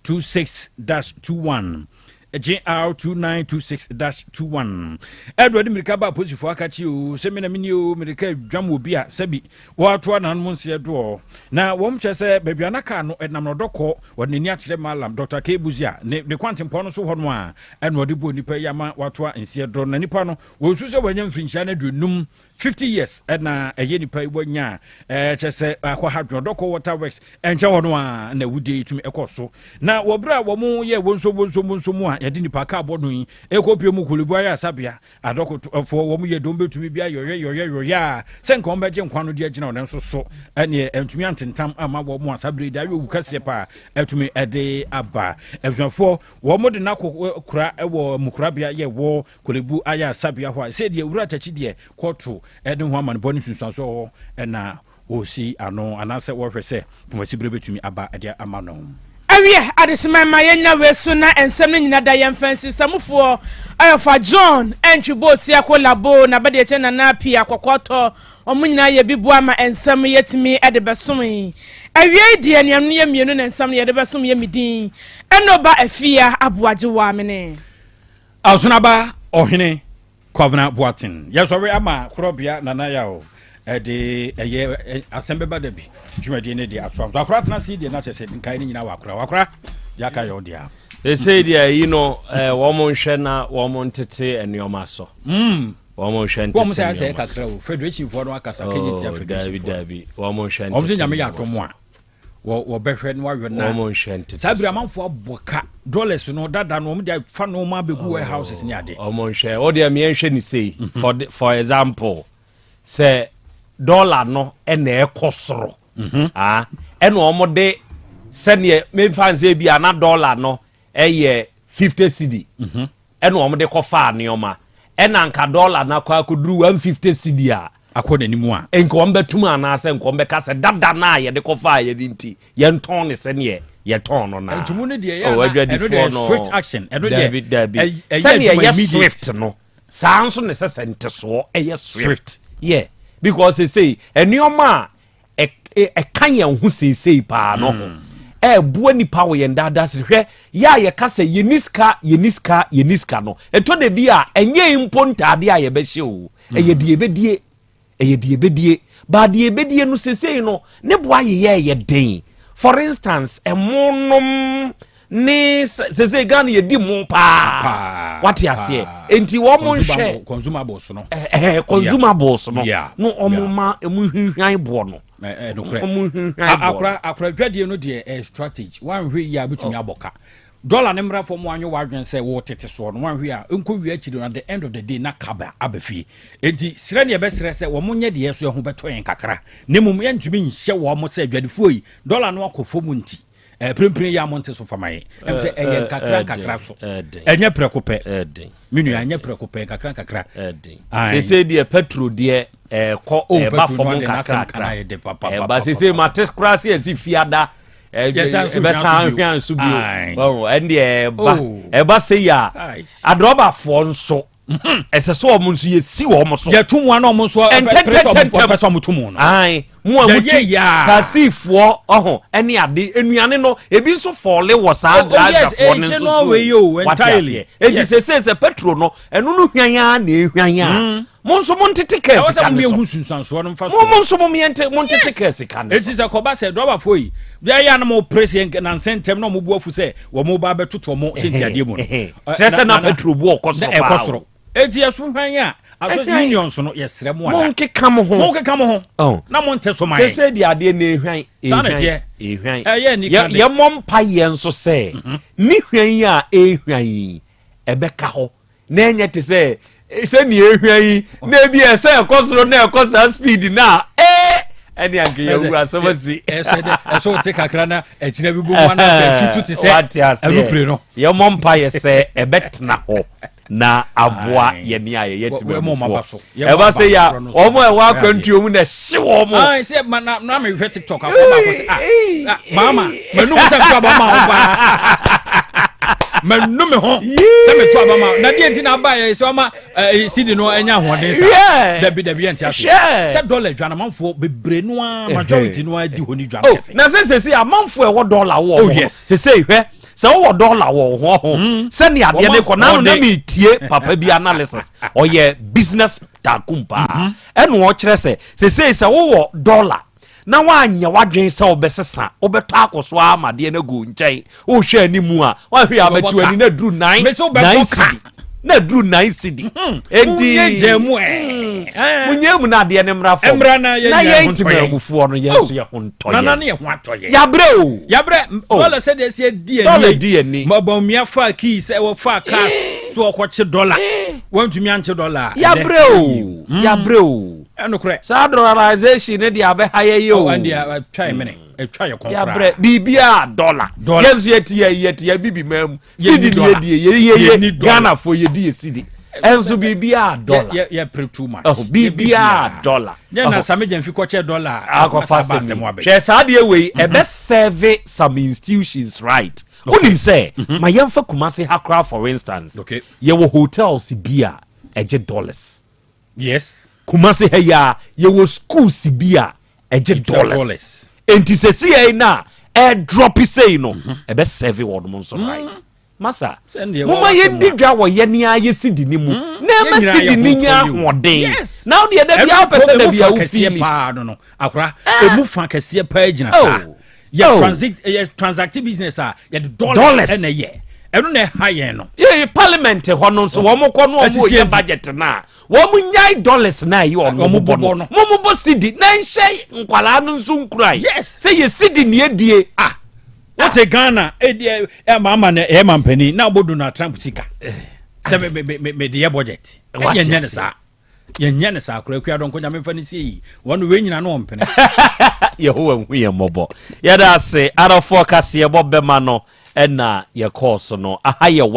2926-21, GR 2926-21. Ɛde ɔde mmirika ba apolisifoɔ aka kyi o sɛ me na meni o, mmirika adwam wɔ bi a sɛbi wɔatoa nanom nseɛ doɔ. Na wɔn kyerɛ sɛ baabi a na kaa no ɛnam no ɔdɔkɔ wɔde n'ani akyerɛ Malam Dr. K. Buzia ne kwantempɔn no so hɔ no a ɛna ɔde bɔ nipa yi ama watoa nseɛ do. Na nipa no wɔnsu sɛ wɔanya mfirinhyia no 50, 50 years, ɛna ɛyɛ nipa yi wanya kyɛ sɛ akɔ ha dwon ɔdɔkɔ Water Works ɛnkyɛn hɔ no a na awudie yi tumi ɛkɔ so. Na wɔ berɛ a wɔn yɛ wɔnso wɔnso wɔnso mu a yɛde nipa kaa bɔ no yi ɛkɔ pie mu Korle Bu ayɛ asabea, adɔkofoɔ wɔn yɛ dɔm bɛtumi bi ayɔyɛ yɔyɛ yɔyɛ a sɛ nka wɔn bɛgye nkwa no de agyina wɔn nso so, ɛneɛ ɛntumi antentam ama wɔn a saa bere de ayɛ owu kɛseɛ paa ɛtumi ɛde aba. Abusuafoɔ wɔn de n'akɔ kura ɛwɔ mukurabea yɛ wɔ Korle Bu ayɛ asabea hɔ a sɛ deɛ Wura Takyi deɛ kɔɔto ɛde ho amanebɔ ne nsunsuansoɔ hɔ ɛna wɔsi ano anaasɛ wɔhwɛ sɛ pomasi bɛtumi aba ɛde ama no. Awie adesima ma yɛnya wei so na nsɛm no nyina da yɛmfa nsi samufoɔ ayɔfa John ɛntwi bɔ osiako labo na bɛde ɛkyɛ nana pii akɔkɔtɔ ɔmo nyinaa yɛ bi boa ma nsɛm yɛtumi ɛde bɛsom yi. Awie deɛ nnuanom yɛ mmienu na nsɛm no yɛde bɛsom yɛ medin ɛno ba Afia Aboagye wɔ amene. Asonaba Ɔhene Kwabena Boaten, yɛsɔre ama korɔbea Nana Yaw ɛde ɛyɛ asɛm bɛba da bi dwumadie ne de atoa so. Akora tena ase deɛ na kyɛ sɛ nkae no nyinaa wɔ akora wakora deɛ aka yɛ wo deɛ. Ɛsei deɛ ayi no, wɔn nhwɛ na wɔn ntete nneɛma so. Wɔn nhwɛ ntete wɔn sɛ asɛ kakra o, federation foɔ no akasa kɛnyɛ tia federation foɔ. Dabi, wɔn nhwɛ ntete. Wɔn sɛ Nyame yɛ adom a wɔbɛhwɛ no awɛ na wɔn nhwɛ ntete. Saa bere amanfoɔ abɔ ka dollars no dada no, wɔn de fa nneɛma abɛgu warehouses ne ade. Wɔn nhwɛ o deɛ mmea nhwɛ ne sei. For example, sɛ dollar no ɛna ɛkɔ soro, ah, ɛna wɔn de sɛneɛ memfa nsɛ bi a na dollar no ɛyɛ 50 cedi ɛna wɔn de kɔfaa nneɛma, ɛna nka dollar no akɔ akɔduru 150 cedi a akɔ n'anim a nka wɔn bɛtum anaasɛ nka wɔn bɛka sɛ dada no a yɛde kɔfaa yɛde nti yɛntɔn ne sɛneɛ yɛtɔn no naa. Ntumu no deɛ yɛ ana ɛno deɛ swift action, ɛno deɛ dabi dabi, sɛneɛ ɛyɛ swift no, saa nso ne sɛ ntesoɔ ɛyɛ swift, yeah, because sesei nneɛma a ɛka yɛn ho seesei paa no ho ɛɛboa nipa wɔ yɛn daadaa se hwɛ yɛ a yɛka sɛ yɛni sika, yɛni sika, yɛni sika no, ɛtɔ da bi a ɛnyɛ mpo ntaade a yɛbɛhyɛ o, ɛyɛ deɛ yɛbɛdie, ɛyɛ deɛ yɛbɛdie baa deɛ yɛbɛdie no seesei no ne boa yeyɛ ɛyɛ den. For instance, ɛmo nom ne seesei Ghana yɛdi mo paa, wate aseɛ? Nti wɔn mo nhwɛ consumables no. Ɛɛ, consumables no no wɔn ma emu hwinhwan boɔ no. Ɛnokorɛ, akora akora dwadie no deɛ ɛyɛ strategy. Wanhwɛ yie a bɛtumi abɔ ka dɔla ne mmara fam. Wanwe wadwen sɛ wɔtete soɔ no, wanhwɛ a nkɔ wie akyiri no, at the end of the day na kaba aba fie. Enti serɛ ne yɛbɛserɛ sɛ wɔn nyɛ deɛ so ɛho bɛtɔ yɛn kakra, na mmom yɛntumi nhyɛ wɔn sɛ adwadifoɔ yi dɔla no akɔ fam nti pirempire yi a monte so fama yɛn. Ɛm sɛ ɛyɛ nkakra nkakra so, ɛnyɛ prɛko pɛ, me nua, ɛnyɛ prɛko pɛ, nkakra nkakra. Sese deɛ petrol deɛ ɛkɔ ɛba fam nkakrakra, ɛba sese mate koraa sɛ yɛsi fiada ɛbɛsan hwɛ nso bio. Ɛndeɛ ɛba ɛba sɛ yi a adrɔbafoɔ nso ɛsɛ sɛ ɔmo nso yɛsi wɔn so. Yɛtu mu ana ɔmo nso ntɛntɛntɛntɛm pɛ sɛ ɔmo tu mu no. Ayi mu a mo ti taxifoɔ ɔho ɛne ade nnuane no ebi nso fɔle wɔ saa driverfoɔ no nso so, wate aseɛ? Eti sese sɛ petrol no ɛno no hwan a na ehwan a mo nso mo ntete kaa sika ne so. Mo mo nso mo miɛnte mo ntete kaa sika ne so. Eti sɛ kɔba sɛ drɔbafoɔ yi bia yɛ anam pere sɛ nansa ntɛm na ɔmo bu afu sɛ wɔn ba bɛtoto ɔmo sɛ ntiadeɛ mu no. Kyerɛ sɛ na petrol bu ɔkɔ soro paa. Ɛkɔ soro, eti ɛso hwan a aso unions no yɛsrɛ mo ada. Mo nkeka mo ho. Mo nkeka mo ho na mo nte so ma yɛn. Sese di adeɛ na ehwan. Saa na teɛ. Ehwan. Ɛyɛ nika de. Yɛmmɔ mpa yɛn nso sɛ ne hwan yi a ehwan yi ɛbɛka hɔ na ɛnyɛ te sɛ sɛ nea ehwan yi na ebi ɛsɛ ɛkɔ soro na ɛkɔ saa speed na ɛne anka yɛwu asɛm asi. Ɛsɛ dɛ ɛsɛ wote kakra na ɛkyerɛ bi bɔ mu anaasɛ ɛsutu te sɛ wate aseɛ aeroplane no. Yɛmmɔ mpa yɛ sɛ ɛbɛtena hɔ. Na aboa Aye. yɛne a yɛyɛ Wɔ- wɔn aba so. temamufoɔ. Yɛn Ɛba aba sɛ yɛ a korɔ no so. wɔn a ɛwɔ Ɛyɛ adeɛ. akwantuo mu na ɛhye wɔn. Ayi sɛ ma na na mi hwɛ TikTok akɔ baako sɛ ah ah maama manu mi sɛ mi to aba ma wo paa, manu mi ho sɛ mi to aba ma wo, na deɛ nti na aba yɛ sɛ ɔma ɛɛ sidi no ɛnya ahoɔden sa. Dabi dabi, yɛn ti ase sɛ dɔla adwanamanfoɔ bebree noa, majority noa di hɔ ni dwa Oh, kɛse. na sɛ amanfoɔ ɛwɔ dɔla wɔ Oh, hɔ. Sɛ hwɛ sɛ wowɔ dɔla wɔ ho ho sɛnea adeɛ ne kɔ nano na Wɔn metie papa bi analysis, ɔyɛ business tycoon paa, ɛna ɔkyerɛ sɛ sɛsei sɛ wowɔ dɔla na woanyɛ w'adwene sɛ wobɛsesa, wobɛtɔ akɔ so ama adeɛ no agu nkyɛn, wohwɛ animu a woahwɛ a Wobɛbɔ bɛte ka. w'ani na aduru nine Mese wobɛbɔ nine ka. cedi na aduru 9 cedi. Enti Wonyɛ gya mu ɛ. Munyɛ mu na adeɛ no mmra fam. Mmra na yɛn na nyinaa yɛn ho ntɔ yɛn. temamufoɔ no, yɛn nso yɛ ho ntɔ Nana yɛn. ne yɛ ho atɔ yɛn. Yabrɛ o. Yabrɛ. Oh. Dɔla sɛdeɛ ɛsɛ di ani. Dɔla di ani. Mabɔnmia fa kii sɛ wɔfa cars so wɔkɔkye dɔla, wɔntumi ankye dɔla a, ɛnɛ- Yabrɛ o, yabrɛ o. Ɛnokorɛ. Saa dollarization ne deɛ abɛha yɛ yi o. Ɛndeɛ atwa yɛ mene, atwa yɛ kɔn Yabrɛ koraa. biribiaa dɔla. Dɔla. Yɛn nso yɛte yɛ yɛte yɛ bibi maa mu Yɛnni sidi ne dɔla. yɛdie yɛyɛyɛ Yɛnni dɔla. Ghanafoɔ yɛdi yɛ sidi, ɛnso biribiaa dɔla. Yɛ pere too much. Ɔho, biribiaa dɔla. Yɛ na Ɔho. Sami Gyamfi kɔkyɛ dɔla a Akɔfa aba asɛm asɛm yi. abɛ. Hwɛ, saa deɛ wei ɛbɛ serve some institutions, right? Wonim sɛ ma yɛmfa Kumase ha koraa for instance, yɛwɔ hotels bi a ɛgye dollars. Kumase ha yi a, yɛwɔ schools bi a ɛgye It's a dollars. Dollars. Enti sɛ si yɛn na ɛdrop sei no, ɛbɛ serve wɔn mo nso, right? Masa Sɛndeɛ moma wɔwɔ asɛm yɛndi a. dwa wɔ yɛn a yɛsi di ne mu na ɛma Yɛn nyinaa si di yɛ ne ho nya tɔ yi o. ahoɔden. Na wodeɛ da Ɛno bia wopɛ sɛ emu da bia fa kɛseɛ wofili paa no akora emu fa kɛseɛ paa gyina Oh. saa yɛ transit, yɛ transact business a yɛde dollars Dollars. ɛna yɛ, ɛno na ɛha yɛn no. Yɛ parliament hɔ no nso, wɔn kɔ no wɔn Asisi yɛ enti. budget na wɔn nyae dollars na yi wɔn Wɔn bobɔ bobɔ no no. wɔn bɔ sidi na nhyɛ nkwalaa no nso nkuran sɛ yɛ sidi ni edie. Ah, wote Ghana edi ɛ ɛ maama na ɛyɛ mampanin na ɔbɔ Donald Trump sika sɛ me me me me de yɛ budget. Wate yɛn nyɛ ne ase. saa, yɛn nyɛ ne saa kora. Akua Dɔnko, Nyame nfa ne sie yi, wɔn wei nyina no ɔmpene. Yehowa hu yɛn mmɔbɔ. Yɛda ase adɔfoɔ. Kaseɛbɔ bɛma no ɛna yɛkɔɔ so no. Aha yɛ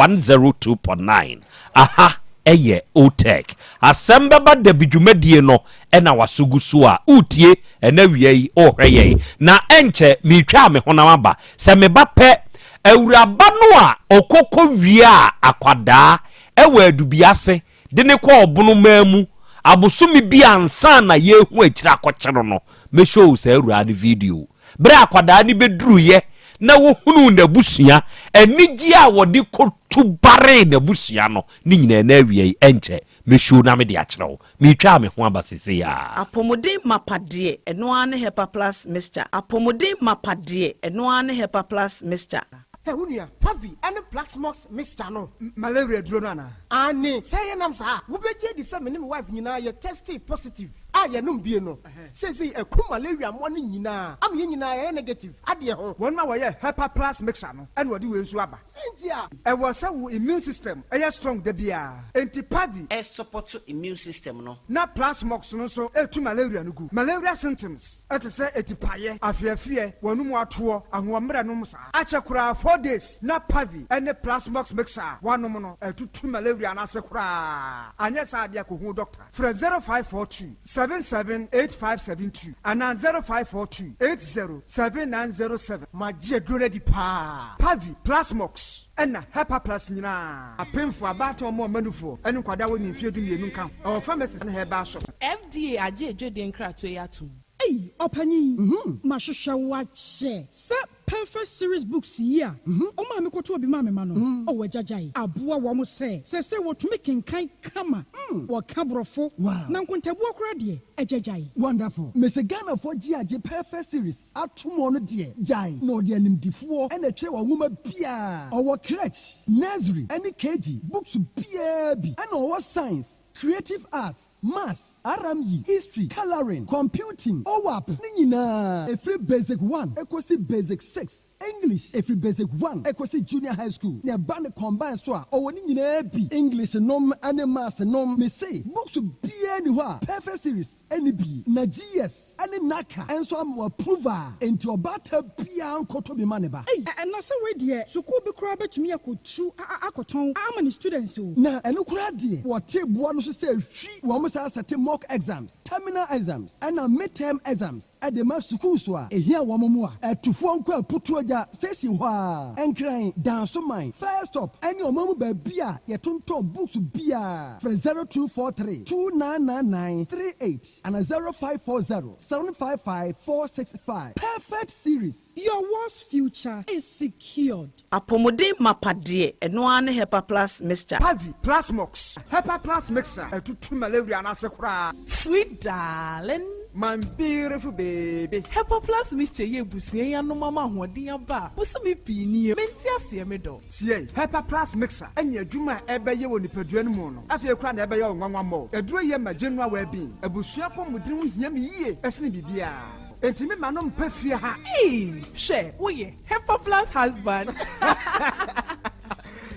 102.9, aha ɛyɛ Otec. Asɛm bɛba dabi dwumadie no ɛna waso gu so a wotie ɛna wia yi ɔrehwɛ yɛn na ɛnkyɛ meretwa me honam aba sɛ meba pɛ. Awuraba no a ɔkɔkɔ wie a akwadaa ɛwɔ Adubiase de ne kɔ ɔbonomaa mu abosome bi ansa na yɛhu akyire akɔkye no, mɛhyɛ saa awuraa no video berɛ a akwadaa no bɛduruyɛ na wɔhunuu n'abusua, anigye a wɔde kɔtu baree n'abusua no ne nyinaa na awia yi ɛnkyɛ mɛhyɛ na mede akyerɛ wo. Meretwa me ho aba sesei a. Apɔmuden mapa deɛ, ɛno ara ne Hepa Plus Mixture. Apɔmuden mapa deɛ, ɛno ara ne Hepa Plus Mixture. Ɛ wo nua, Pavi ɛne Plasmox Mixture no, malaria duro no anaa? Ane sɛ yɛnam saa, wobɛgye adi sɛ me ne me wife nyinaa yɛ tested positive a yɛnom bie no, seesei ɛku malaria mmoa no nyinaa ama yɛn nyinaa yɛyɛ negative adeɛ ho. Wɔn a wɔyɛ Hepa Plus Mixture no ɛna wɔde wei nso aba. Sɛnti a ɛwɔ sɛ wo immune system ɛyɛ strong da biara, enti Pavi ɛsupport immune system no. Na Plasmox no nso ɛtu malaria no gu. Malaria symptoms ɛte sɛ etipaeɛ, afeafeɛ, wɔn mu atoɔ, ahoɔmmerɛ nom saa akyɛ koraa 4 days na Pavi ɛne Plasmox Mixture a wanom no ɛtutu malaria no ase koraa. Anyɛ saa adeɛ, akɔhu doctor. Frɛ 0542 778572 anaa 0542 807907. Magye aduro no adi paa. Pavi, Plasmox ɛna Hepa Plus nyinaa, apemfo, abaatan, ɔmo ɔmanufoɔ ɛne nkwadaa wɔ ne mfeɛ 12 nka ho. Ɛwɔ pharmacies ne herbal shop. FDA agye edwadie nkratoɔ yi atom. Ei, ɔpanyin, mahwehwɛ wo akyɛ sɛ Perfect Series books yi a ɔma me kɔtɔ obi ma me ma no ɔwɔ agyagyae aboa wɔn sɛ wɔtumi kenkan kama, wɔka borɔfo na nkontabuo koraa deɛ agyagyae. Wonderful. Mese Ghanafoɔ gye agye Perfect Series atom no deɛ gyae na ɔde animdifoɔ ɛna ɛtwerɛ wɔn nwoma biaa. Ɔwɔ crèche, nursery ɛne KG books biaa bi, ɛna ɔwɔ science, creative arts, maths, RME, history, colouring, computing, OWAP ne nyinaa, ɛfiri basic 1 ɛkɔsi basic 6. 6, English, ɛfiri Basic 1 ɛkɔsi Junior High School. Na ɛba ne combine so a, ɔwɔ ne nyinaa bi. English nom ne Maths nom. Mese, books biara ni hɔ a Perfect Series ɛne bi. Na GS ɛne NaCCA ɛnso ama wɔ approval. Enti ɔbaata biara nkɔtɔ bi ma ne ba. Ei, ɛna sɛ wei deɛ, sukuu bi koraa bɛtumi akɔtu akɔtɔn ama ne students o. Na ɛno koraa deɛ, wɔte boa no so sɛ hwi wɔn saa sɛte mock exams, terminal exams, ɛna midterm exams ɛde ma sukuu so a ehia wɔn mu a ɛtufoɔ nkɔ Aputuogya station hɔ a Nkran, Dansoman, First Stop ɛne ɔman mu baabi a yɛtontɔn books biara. Frɛ 0243 2999 38 ana 0540 755 465. Perfect Series. Your world's future is secured. Apɔmuden mapa deɛ, ɛno ara ne Hepa Plus Mixture. Pavi, Plasmox, Hepa Plus Mixture ɛtutu malaria n'ase koraa. Sweet darling. My beautiful baby. Hepa Plus Mixture yɛ ebusua yi anom ama ahoɔden aba a bosome pii nie mente aseɛ me dɔ. Tie, Hepa Plus Mixture ɛne adwuma a ɛbɛyɛ wɔ nipadua no mu no, afei koraa na ɛbɛyɛ wo nwanwa mmɔ. Aduro yɛ ma general well-being. Abusua pɔmuden ho hia me yie ɛsene biribiara. Enti me ma no mpa fie ha. Ee, hwɛ, woyɛ Hepa Plus husband.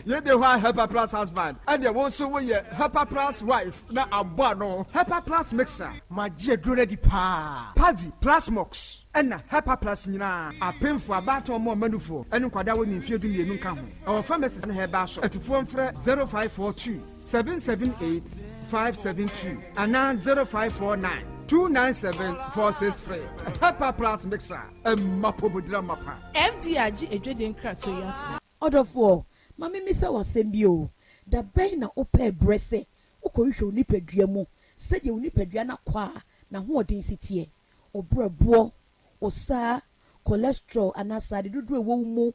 Yɛde hɔ a Hepa Plus husband, ɛdeɛ wo nso woyɛ Hepa Plus wife na abɔ ano. Hepa Plus Mixture. Magye aduro no adi paa. Pavi, Plasmox ɛna Hepa Plus nyinaa. Apemfo, abaatan, ɔmo ɔmanufoɔ ɛne nkwadaa wɔ ne mfeɛ 12 nka ho. Ɛwɔ pharmacies ne herbal shop. Atufoɔ mfrɛ 0542 778 572 anaa 0549 297 463. Hepa Plus Mixture ɛma pomodira mapa. FDA agye edwede nkratoɔ yi ato. Ɔdɔfoɔ, ma memisa w'asɛm bi o. Da bɛn na wopɛ berɛ sɛ wokɔhwehwɛ wo nipadua mu sɛdeɛ wo nipadua no akɔ a n'ahoɔden si teɛ, wo brɛboɔ, wo saa cholesterol anaasɛ ade dodoɔ a ɛwɔ wo mu,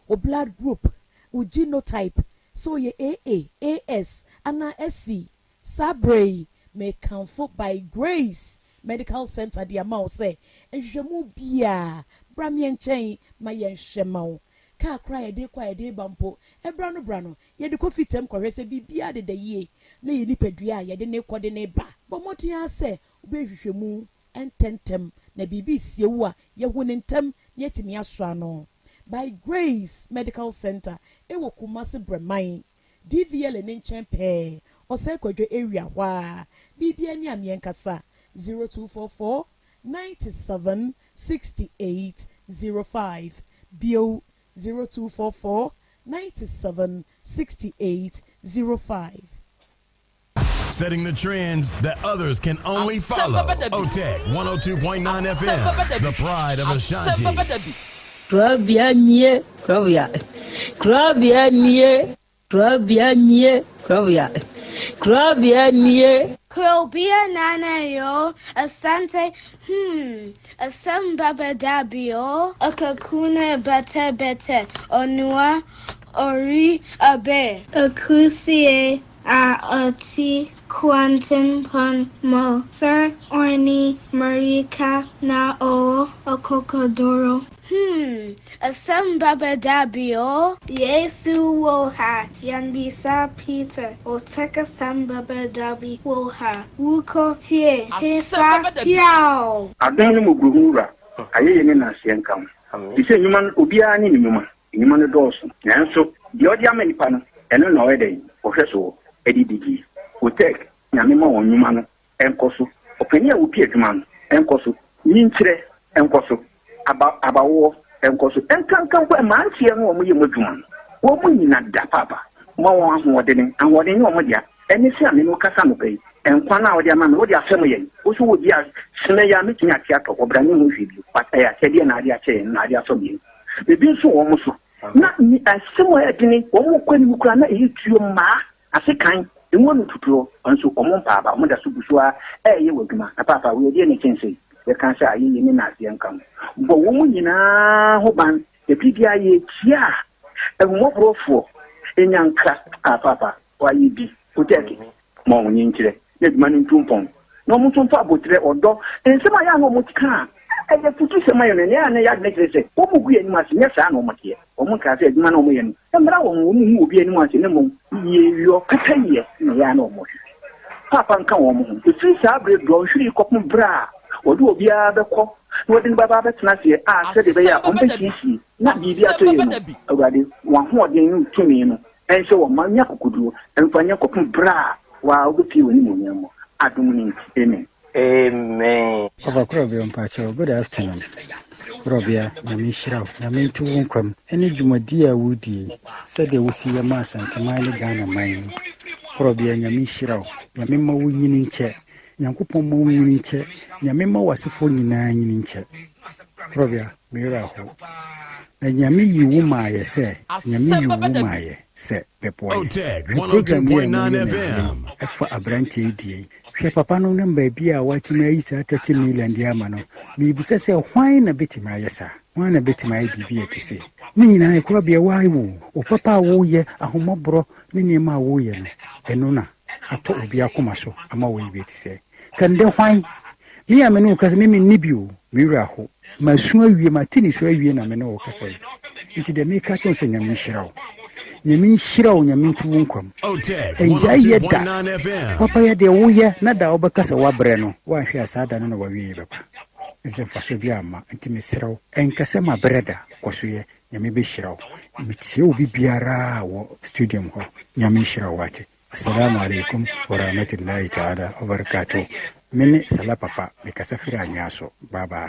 wo blood group, wo genotype, sɛ woyɛ AA, AS anaa SC? Saa berɛ yi, mekamfo By Grace Medical Center de ama wo sɛ nhwehwɛmu biaa bra meɛ nkyɛn ma yɛnhwɛ ma wo. Kaa koraa yɛde kɔ a yɛde ba mpo, ɛbra no bra no yɛde kɔ fitam kɔhwɛ sɛ biribiara deda yie na yɛ nipadua a yɛde ne kɔ de ne ba. Bɔ mmɔden ara sɛ wobɛhwehwɛ ntɛntɛm na biribi sie wo a, yɛhu ne ntɛm na yɛtumi asɔ ano. By Grace Medical Center ɛwɔ Kumase Brɛman, DVL ne nkyɛn pɛɛ, Ɔsɛ Kwadwo area hɔ a. Biribiara ni a mmiɛnkasa 0244 97 68 05 bio, 0244 97 68 05. Setting the trends that others can only follow. OTEC 102.9 FM, the pride of Ashanti. Krabea nie, krabea. Krabea nie, krabea nie, krabea. Krabea nie. Krobea nana yo, asante, asem baba dabio, akakuna bete bete, onua, ori abe. Akusie a oti kwantenpon mo, Sir Orni Marika na o okokodoro. Asem baba dabio, Yesu woha, Yanbisa Peter, Oteka sambaba dabi woha, Wuko tie, Hefa piao. Adan no mu guruhu wura, ayɛyɛ ne nanseɛ nka ho. Te sɛ nnwuma no, obiara ne ne nnwuma. Nnwuma no dɔɔso. Nanso, deɛ ɔde ama nipa no, ɛno na ɔyɛ dɛn? Ɔhwɛ so ɛde didi. Otec, Nyame ma wɔn nnwuma no ɛnkɔ so. Ɔpanin a wopi adwuma no ɛnkɔ so. Nyinkyerɛ ɛnkɔ so. Aba abawoɔ ɛnkɔ so. Ɛnkankan mpo mmeranteɛ no a wɔyɛ mu adwuma no, wɔn mu nyina da paapa. Ma wɔn ahoɔdene. Ahoɔden nyɛ wɔn dea. Ɛne sɛ a me ne wo kasa anɔpa yi, nkwa no a wɔde ama me, wode asɛm yɛn. Wo so wɔ bi a sene yɛ a metumi ate atɔ. Ɔbra ne ho hwee bio. But ɛyɛ akyɛdeɛ na ade akyɛ yɛn na ade asɔ yɛn. Ebi nso wɔ wɔn so. Na ni asɛm a ɛdene wɔn kɔ anim koraa na ɛyɛ tuo mmaa ase kan emu anu tutuo nso wɔn mpaaba wɔn da so gu so a ɛyɛ wɔ adwuma na paapa wei ɛdeɛ ne kyɛnse yɛka sɛ ayɛyɛ ne naaseɛ nka ho bɔ wɔn nyinaa ho ban. Ebi bi ayɛ tia a ahummɔborɔfoɔ enyankra a paapa wayɛ bi Otec ma wɔn nkyerɛ na adwuma no ntu mpɔn na wɔn nso mfa abotire ɔdɔ nsɛm a yɛ a na wɔn ka a ɛyɛ futu sɛm ayɛ no nea a na yɛ adene kyerɛ sɛ wɔn mu gu yɛn anim ase. Nyɛ saa na wɔn teɛ. Wɔn nkaa sɛ adwuma na wɔn yɛ no mmra wɔn hu obi anim ase ne mmom yie yɔ kata yie na yɛ a na wɔn hwehwɛ paapa nka wɔn ho. Efiri saa abere dɔnhwere kɔpem berɛ a Wɔde obiara bɛkɔ na wɔde no bɛba abɛtena aseɛ a sɛdeɛ ɛbɛyɛ a wɔbɛsiesie na biribi atɔ yie no, Awurade, wɔn ahoɔden ne wo tumi no nhyɛ wɔn ma nya akokoduo mfa nyɛ kɔpem berɛ a wo ara wobɛpue w'animuonyam mu. Adom no nti, amen. Amen. Papa Korɔbea mpakyɛw good afternoon Korɔbea Nyame nhyira wo Nyame nto wo nkwa mu ɛne dwumadie a wodie yi sɛdeɛ wosi yɛ ma Asanteman ne Ghana man yi Korɔbea Nyame nhyira wo Nyame mma wo nyini nkyɛ Nyankopɔn mma wo nyini nkyɛ Nyame mma w'asefoɔ nyinaa nyini nkyɛ Korɔbea me werɛ aho na Nyame yi wo maayɛ sɛ Nyame yi wo maayɛ sɛ bɛboa yɛn. Hwɛ program yi a moyɛ no ɛnnɛ yi ɛfa abranteɛ yi deɛ yi. Hwɛ papa no ne baabi a watumi ayi saa 30 million de ama no. Mebisa sɛ hwan na bɛtumi ayɛ saa? Hwan na bɛtumi ayɛ biribi a ɛte sei? Ne nyinaa ɛkorabea woayɛ wo. Wo papa a woyɛ, ahommɔborɔ ne nneɛma a woyɛ no, ɛno na atɔ obi akoma so ama woayɛ bi a ɛte sɛɛ. Ka ndɛ hwan? Me a me ne wo kasa, me menni bi o, me werɛ aho. Masu awie, mate nisuo awie na me ne wo kasa yi. Nti deɛ meka kyerɛ wo sɛ Nyame nhyira wo. Nyame nhyira wo, Nyame nto wo nkwa mu. Ɛngyae yɛ da. Papa yɛ deɛ woyɛ na da a wobɛka sɛ woabrɛ no, woanhwɛ a saa da no na w'awieɛ bɛba. Ɛfiri sɛ mfasoɔ biara mma. Nti mesrɛ wo, ɛnka sɛ mabrɛ da, kɔ so yɛ. Nyame bɛhyira wo. Metie obi biara wɔ studium hɔ. Nyame nhyira wo wate. Assalamu alaikum warahmatullahi ta'ala wabarakatuh Me ne Salah Papa me kasa firi Anyaa so bye bye.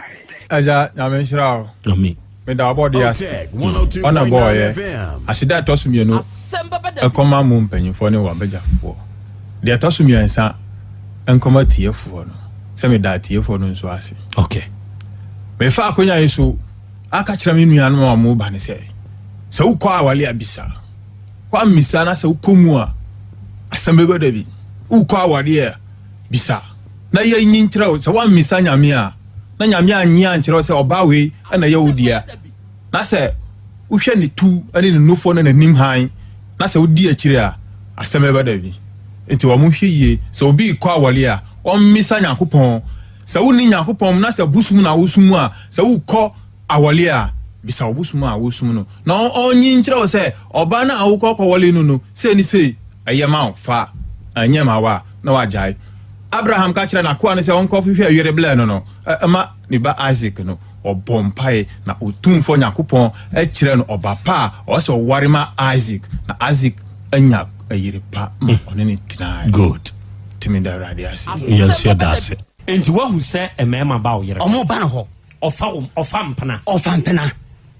Agya Nyame nhyira wo. Amen. Meda w'abɔdeɛ ase. Ɔna bɔɔyɛ. Aseda a ɛtɔ so mienu nkɔma mo mpanyinfoɔ ne w'abagyafoɔ. Deɛ ɛtɔ so miɛnsa nkɔma atiefoɔ no sɛ meda atiefoɔ no nso ase. Okay. Mefa akonya yi so aka kyerɛ me nuanom a wɔn ba no sɛ, sɛ wokɔ awale a bisa. Woammisa na sɛ wokɔ mu a, asɛm bɛba da bi. Wokɔ awareɛ a, bisa na yɛnyi nkyerɛ wo. Sɛ woammisa Nyame a, na Nyame annye ankyerɛ wo sɛ ɔbaa wei na ɛyɛ wo dea, na sɛ wohwɛ ne tu ne ne nufoɔ ne n'anim hann, na sɛ wodi akyire a, asɛm bɛba da bi. Nti wɔn hwɛ yie, sɛ obi rekɔ awareɛ a, ɔmmisa Nyankopɔn. Sɛ wonni Nyankopɔn mu na sɛ bosom na wosom a, sɛ wokɔ awɔle a, bisa wo bosom a wosom no na ɔnyi nkyerɛ wo sɛ ɔbaa no a wokɔ kɔwɔle no no, sei ne sei, ɛyɛ ma wo, fa, ɛnyɛ ma wo a, na wagyae. Abraham ka kyerɛɛ n'akoa no sɛ ɔnkɔhwehwɛ yere blɛ no no ma ne ba Isak no, ɔbɔɔ mpae na Otumfoɔ Nyankopɔn kyerɛɛ no ɔba pa a ɔwɔ sɛ ɔware ma Isak, na Isak anya yere pa ma ɔne no tenae. Good. Nti meda Awurade ase. Yɛn nso yɛda ase. Enti woahu sɛ mmarima ba wo yere hɔ? Wɔba no hɔ. Ɔfa wo ɔfa mpena. Ɔfa mpena.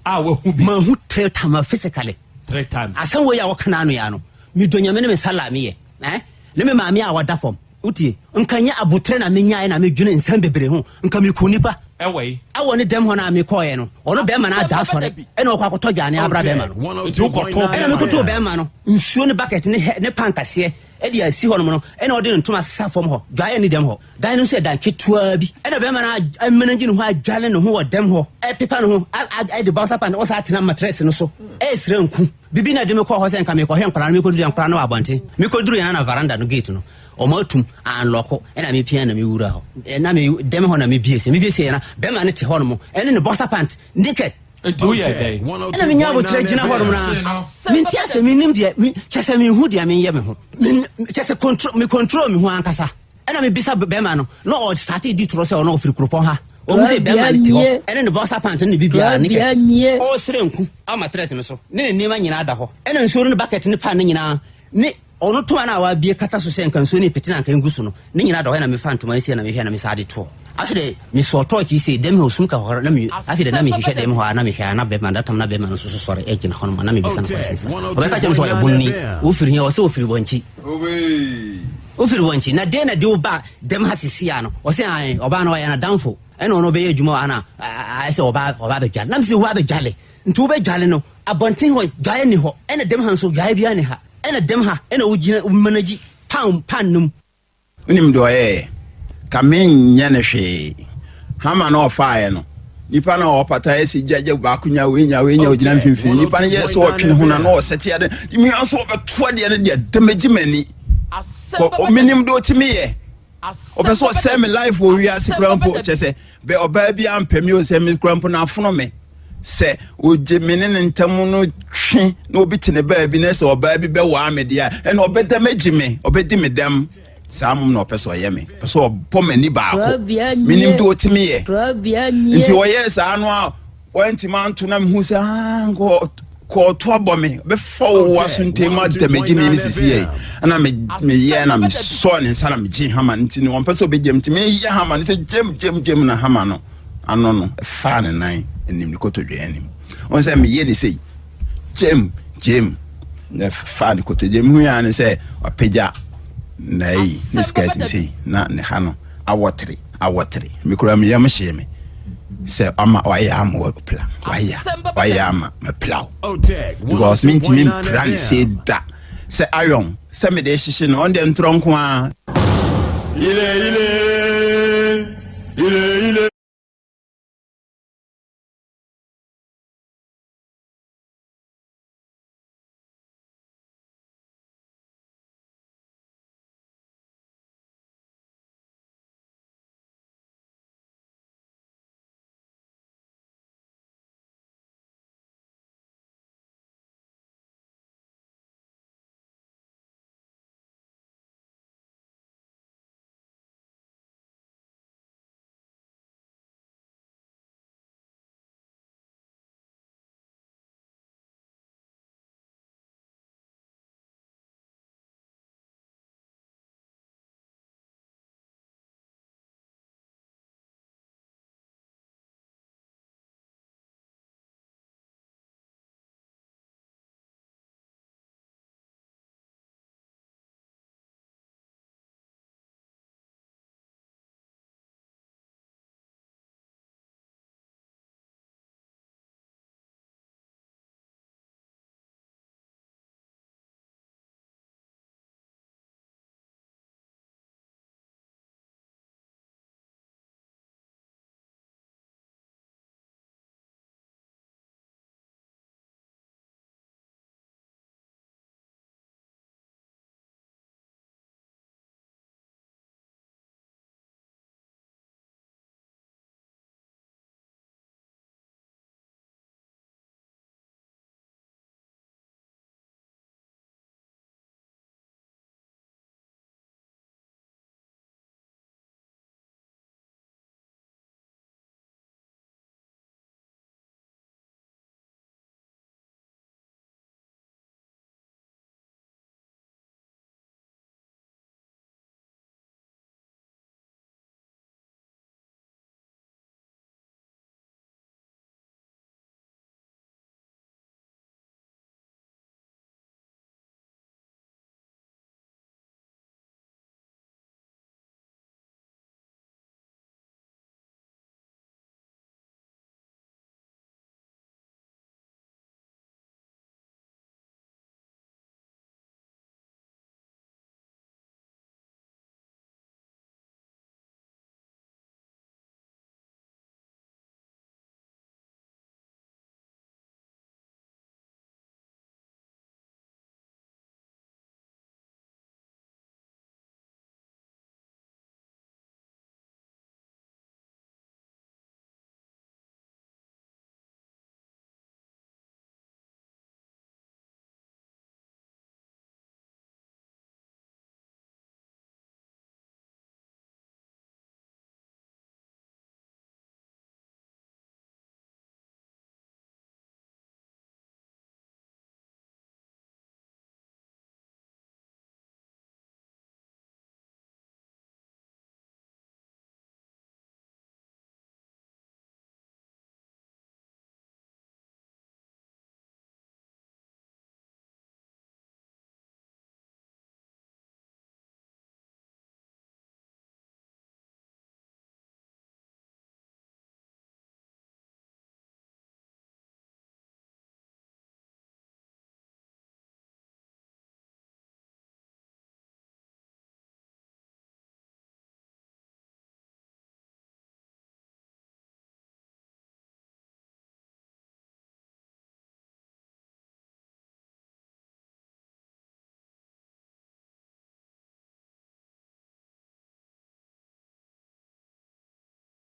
A wahu bi. Mahu three times physically. Three times. Asɛm wei a wɔka n'ano ya no, medɔ Nyame ne me nsa la meyɛ. Eh? Ne me maame a ɔda fam. Wotie? Nka nyɛ aboterɛ na menyaeɛ na medwene nsɛm bebree ho. Nka meku nipa. Ɛwɔ yi. Ɛwɔ ne dɛm hɔ no a mekɔɔeɛ no, ɔno bɛrima no ada asɔre ɛna ɔkɔ akɔtɔ dwane abra bɛrima no. Nti wokɔtoo Ɛna mekɔtoo bɛrima no nsuo ne bucket ne hɛ ne pan kaseɛ ɛde asi hɔ nom no ɛna ɔde ne ntoma sesa fam hɔ. Dwaeɛ ne dɛm hɔ. Dan no nso yɛ dan ketewa bi. Ɛna bɛrima no amanage ne ho adwale ne ho wɔ dɛm hɔ, ɛpepa ne ho, ɛde bouncer pant, ɔsan atena matress no so, ɛresrɛ nku. Bibi na ɛde me kɔɔ hɔ sɛ nka mekɔhwɛ nkwadaa no, mekɔduru yɛ nkwadaa no wɔ abɔnten. Mekɔduru yɛ na veranda no gate no, wɔn atum, anlɔko, ɛna mepia na mewura hɔ. Ɛna me dɛm hɔ na mebie sɛ, mebie sɛ na bɛrima no te hɔ nom, ɛne ne boxer pant, naked. Nti woyɛ dɛn? Ɛna menya aboterɛ gyina hɔ nom na mente asɛ mennim deɛ, kyɛ sɛ menhu deɛ menyɛ me ho. Kyɛ sɛ control, me control me ho ankasa. Ɛna me bisa bɛrima no na ɔ starte di torɔ sɛ ɔno ɔfiri kuropɔn ha. Ɔhu sɛ bɛrima no te hɔ ɛne ne boxer pant ne ne biribiara ne kɛ ɔresrɛ nku awo matress no so ne ne nneɛma nyinaa da hɔ. Ɛna nsuo no ne bucket ne pan no nyinaa ne ɔno toma no a wabie kata so sɛ nka nsuo no repete na nka ngu so no ne nyinaa da hɔ. Ɛna mefa ntoma no sie na mehwɛ na mesan de toɔ. Afei de mesɔɔ torch yi sei dɛm hɔ sum ka hɔ na me afei de na mehwehwɛ dɛm hɔ a na mehwɛ a na bɛrima that time na bɛrima no nso so sɔre gyina hɔ nom a na mebisa no questions na ɔbɛka kyerɛ me sɛ ɔyɛ bonni wofiri he ɔsɛ ɔfiri wɔnkyi. Wofiri wɔn nkyi, na deɛn na ɛde wo ba dɛm ha sisi a no? Ɔse ae, ɔbaa no ɔyɛ n'adamfo, ɛna ɔno ɔbɛyɛ adwuma wɔ ha na ayɛ sɛ ɔba ɔba abɛdwale. Na mese wo abɛdwale, nti wobɛdwale no, abɔnten hɔ dwaeɛ nni hɔ, ɛna dɛm ha nso dwaeɛ biara nni ha, ɛna dɛm ha ɛna wogyina wo manage pan pan no mu. Wonim deɛ ɔyɛeɛ? Ka menyɛ no hwee. Hama no ɔfaeɛ no, nipa no a ɔpata yɛ sɛ gya gya baako nya wei nya wei nya ogyina mfimfini. Nipa no yɛ sɛ ɔtwe ne ho na na ɔsɛte ade. Mmea nso ɔbɛto adeɛ no deɛ damage m'ani. Kɔ menim deɛ ɔtumi yɛ. Ɔpɛ sɛ ɔsɛe me life wɔ wiase kura mpo kyɛ sɛ bɛ ɔbaa bi ampɛ me o sɛ me kura mpo na afono me. Sɛ ogye me ne ne ntam no twe na obi te ne baabi na sɛ ɔbaa bi bɛwaa me deɛ a ɛna ɔbɛdamage me ɔbɛdi me dɛm. Saa mmom na ɔpɛ sɛ ɔyɛ me. Ɔpɛ sɛ ɔbɔ m'ani baako. Menim deɛ ɔtumi yɛ. Nti ɔyɛɛ saa no a wantumi anto na mehu sɛ ah, nka kɔɔto abɔ me bɛfa wo aso ntɛm adamagye me ne sisi yɛ ɛna meyɛ na mesɔɔ ne nsa na megye hama no nti no ɔmpɛ sɛ ɔbɛgyam nti meyɛ hama no sɛ gyam gyam gyam na hama no ano no ɛfaa ne nan anim ne kotodwe anim ɔn sɛ meyɛ ne sei gyam gyam na ɛfaa ne kotodwe mu hu ne sɛ wapagya na ayi ne skirt sei na ne ha no awɔtere awɔtere me kura me yam hyee me sɛ ama wayɛ ama wapira wayɛ wayɛ ama mapira wo because mentumi mpira ne sɛ da sɛ iron sɛ mede hyehye no ɔno deɛ ntorɔ nko ara. Ile ile ile.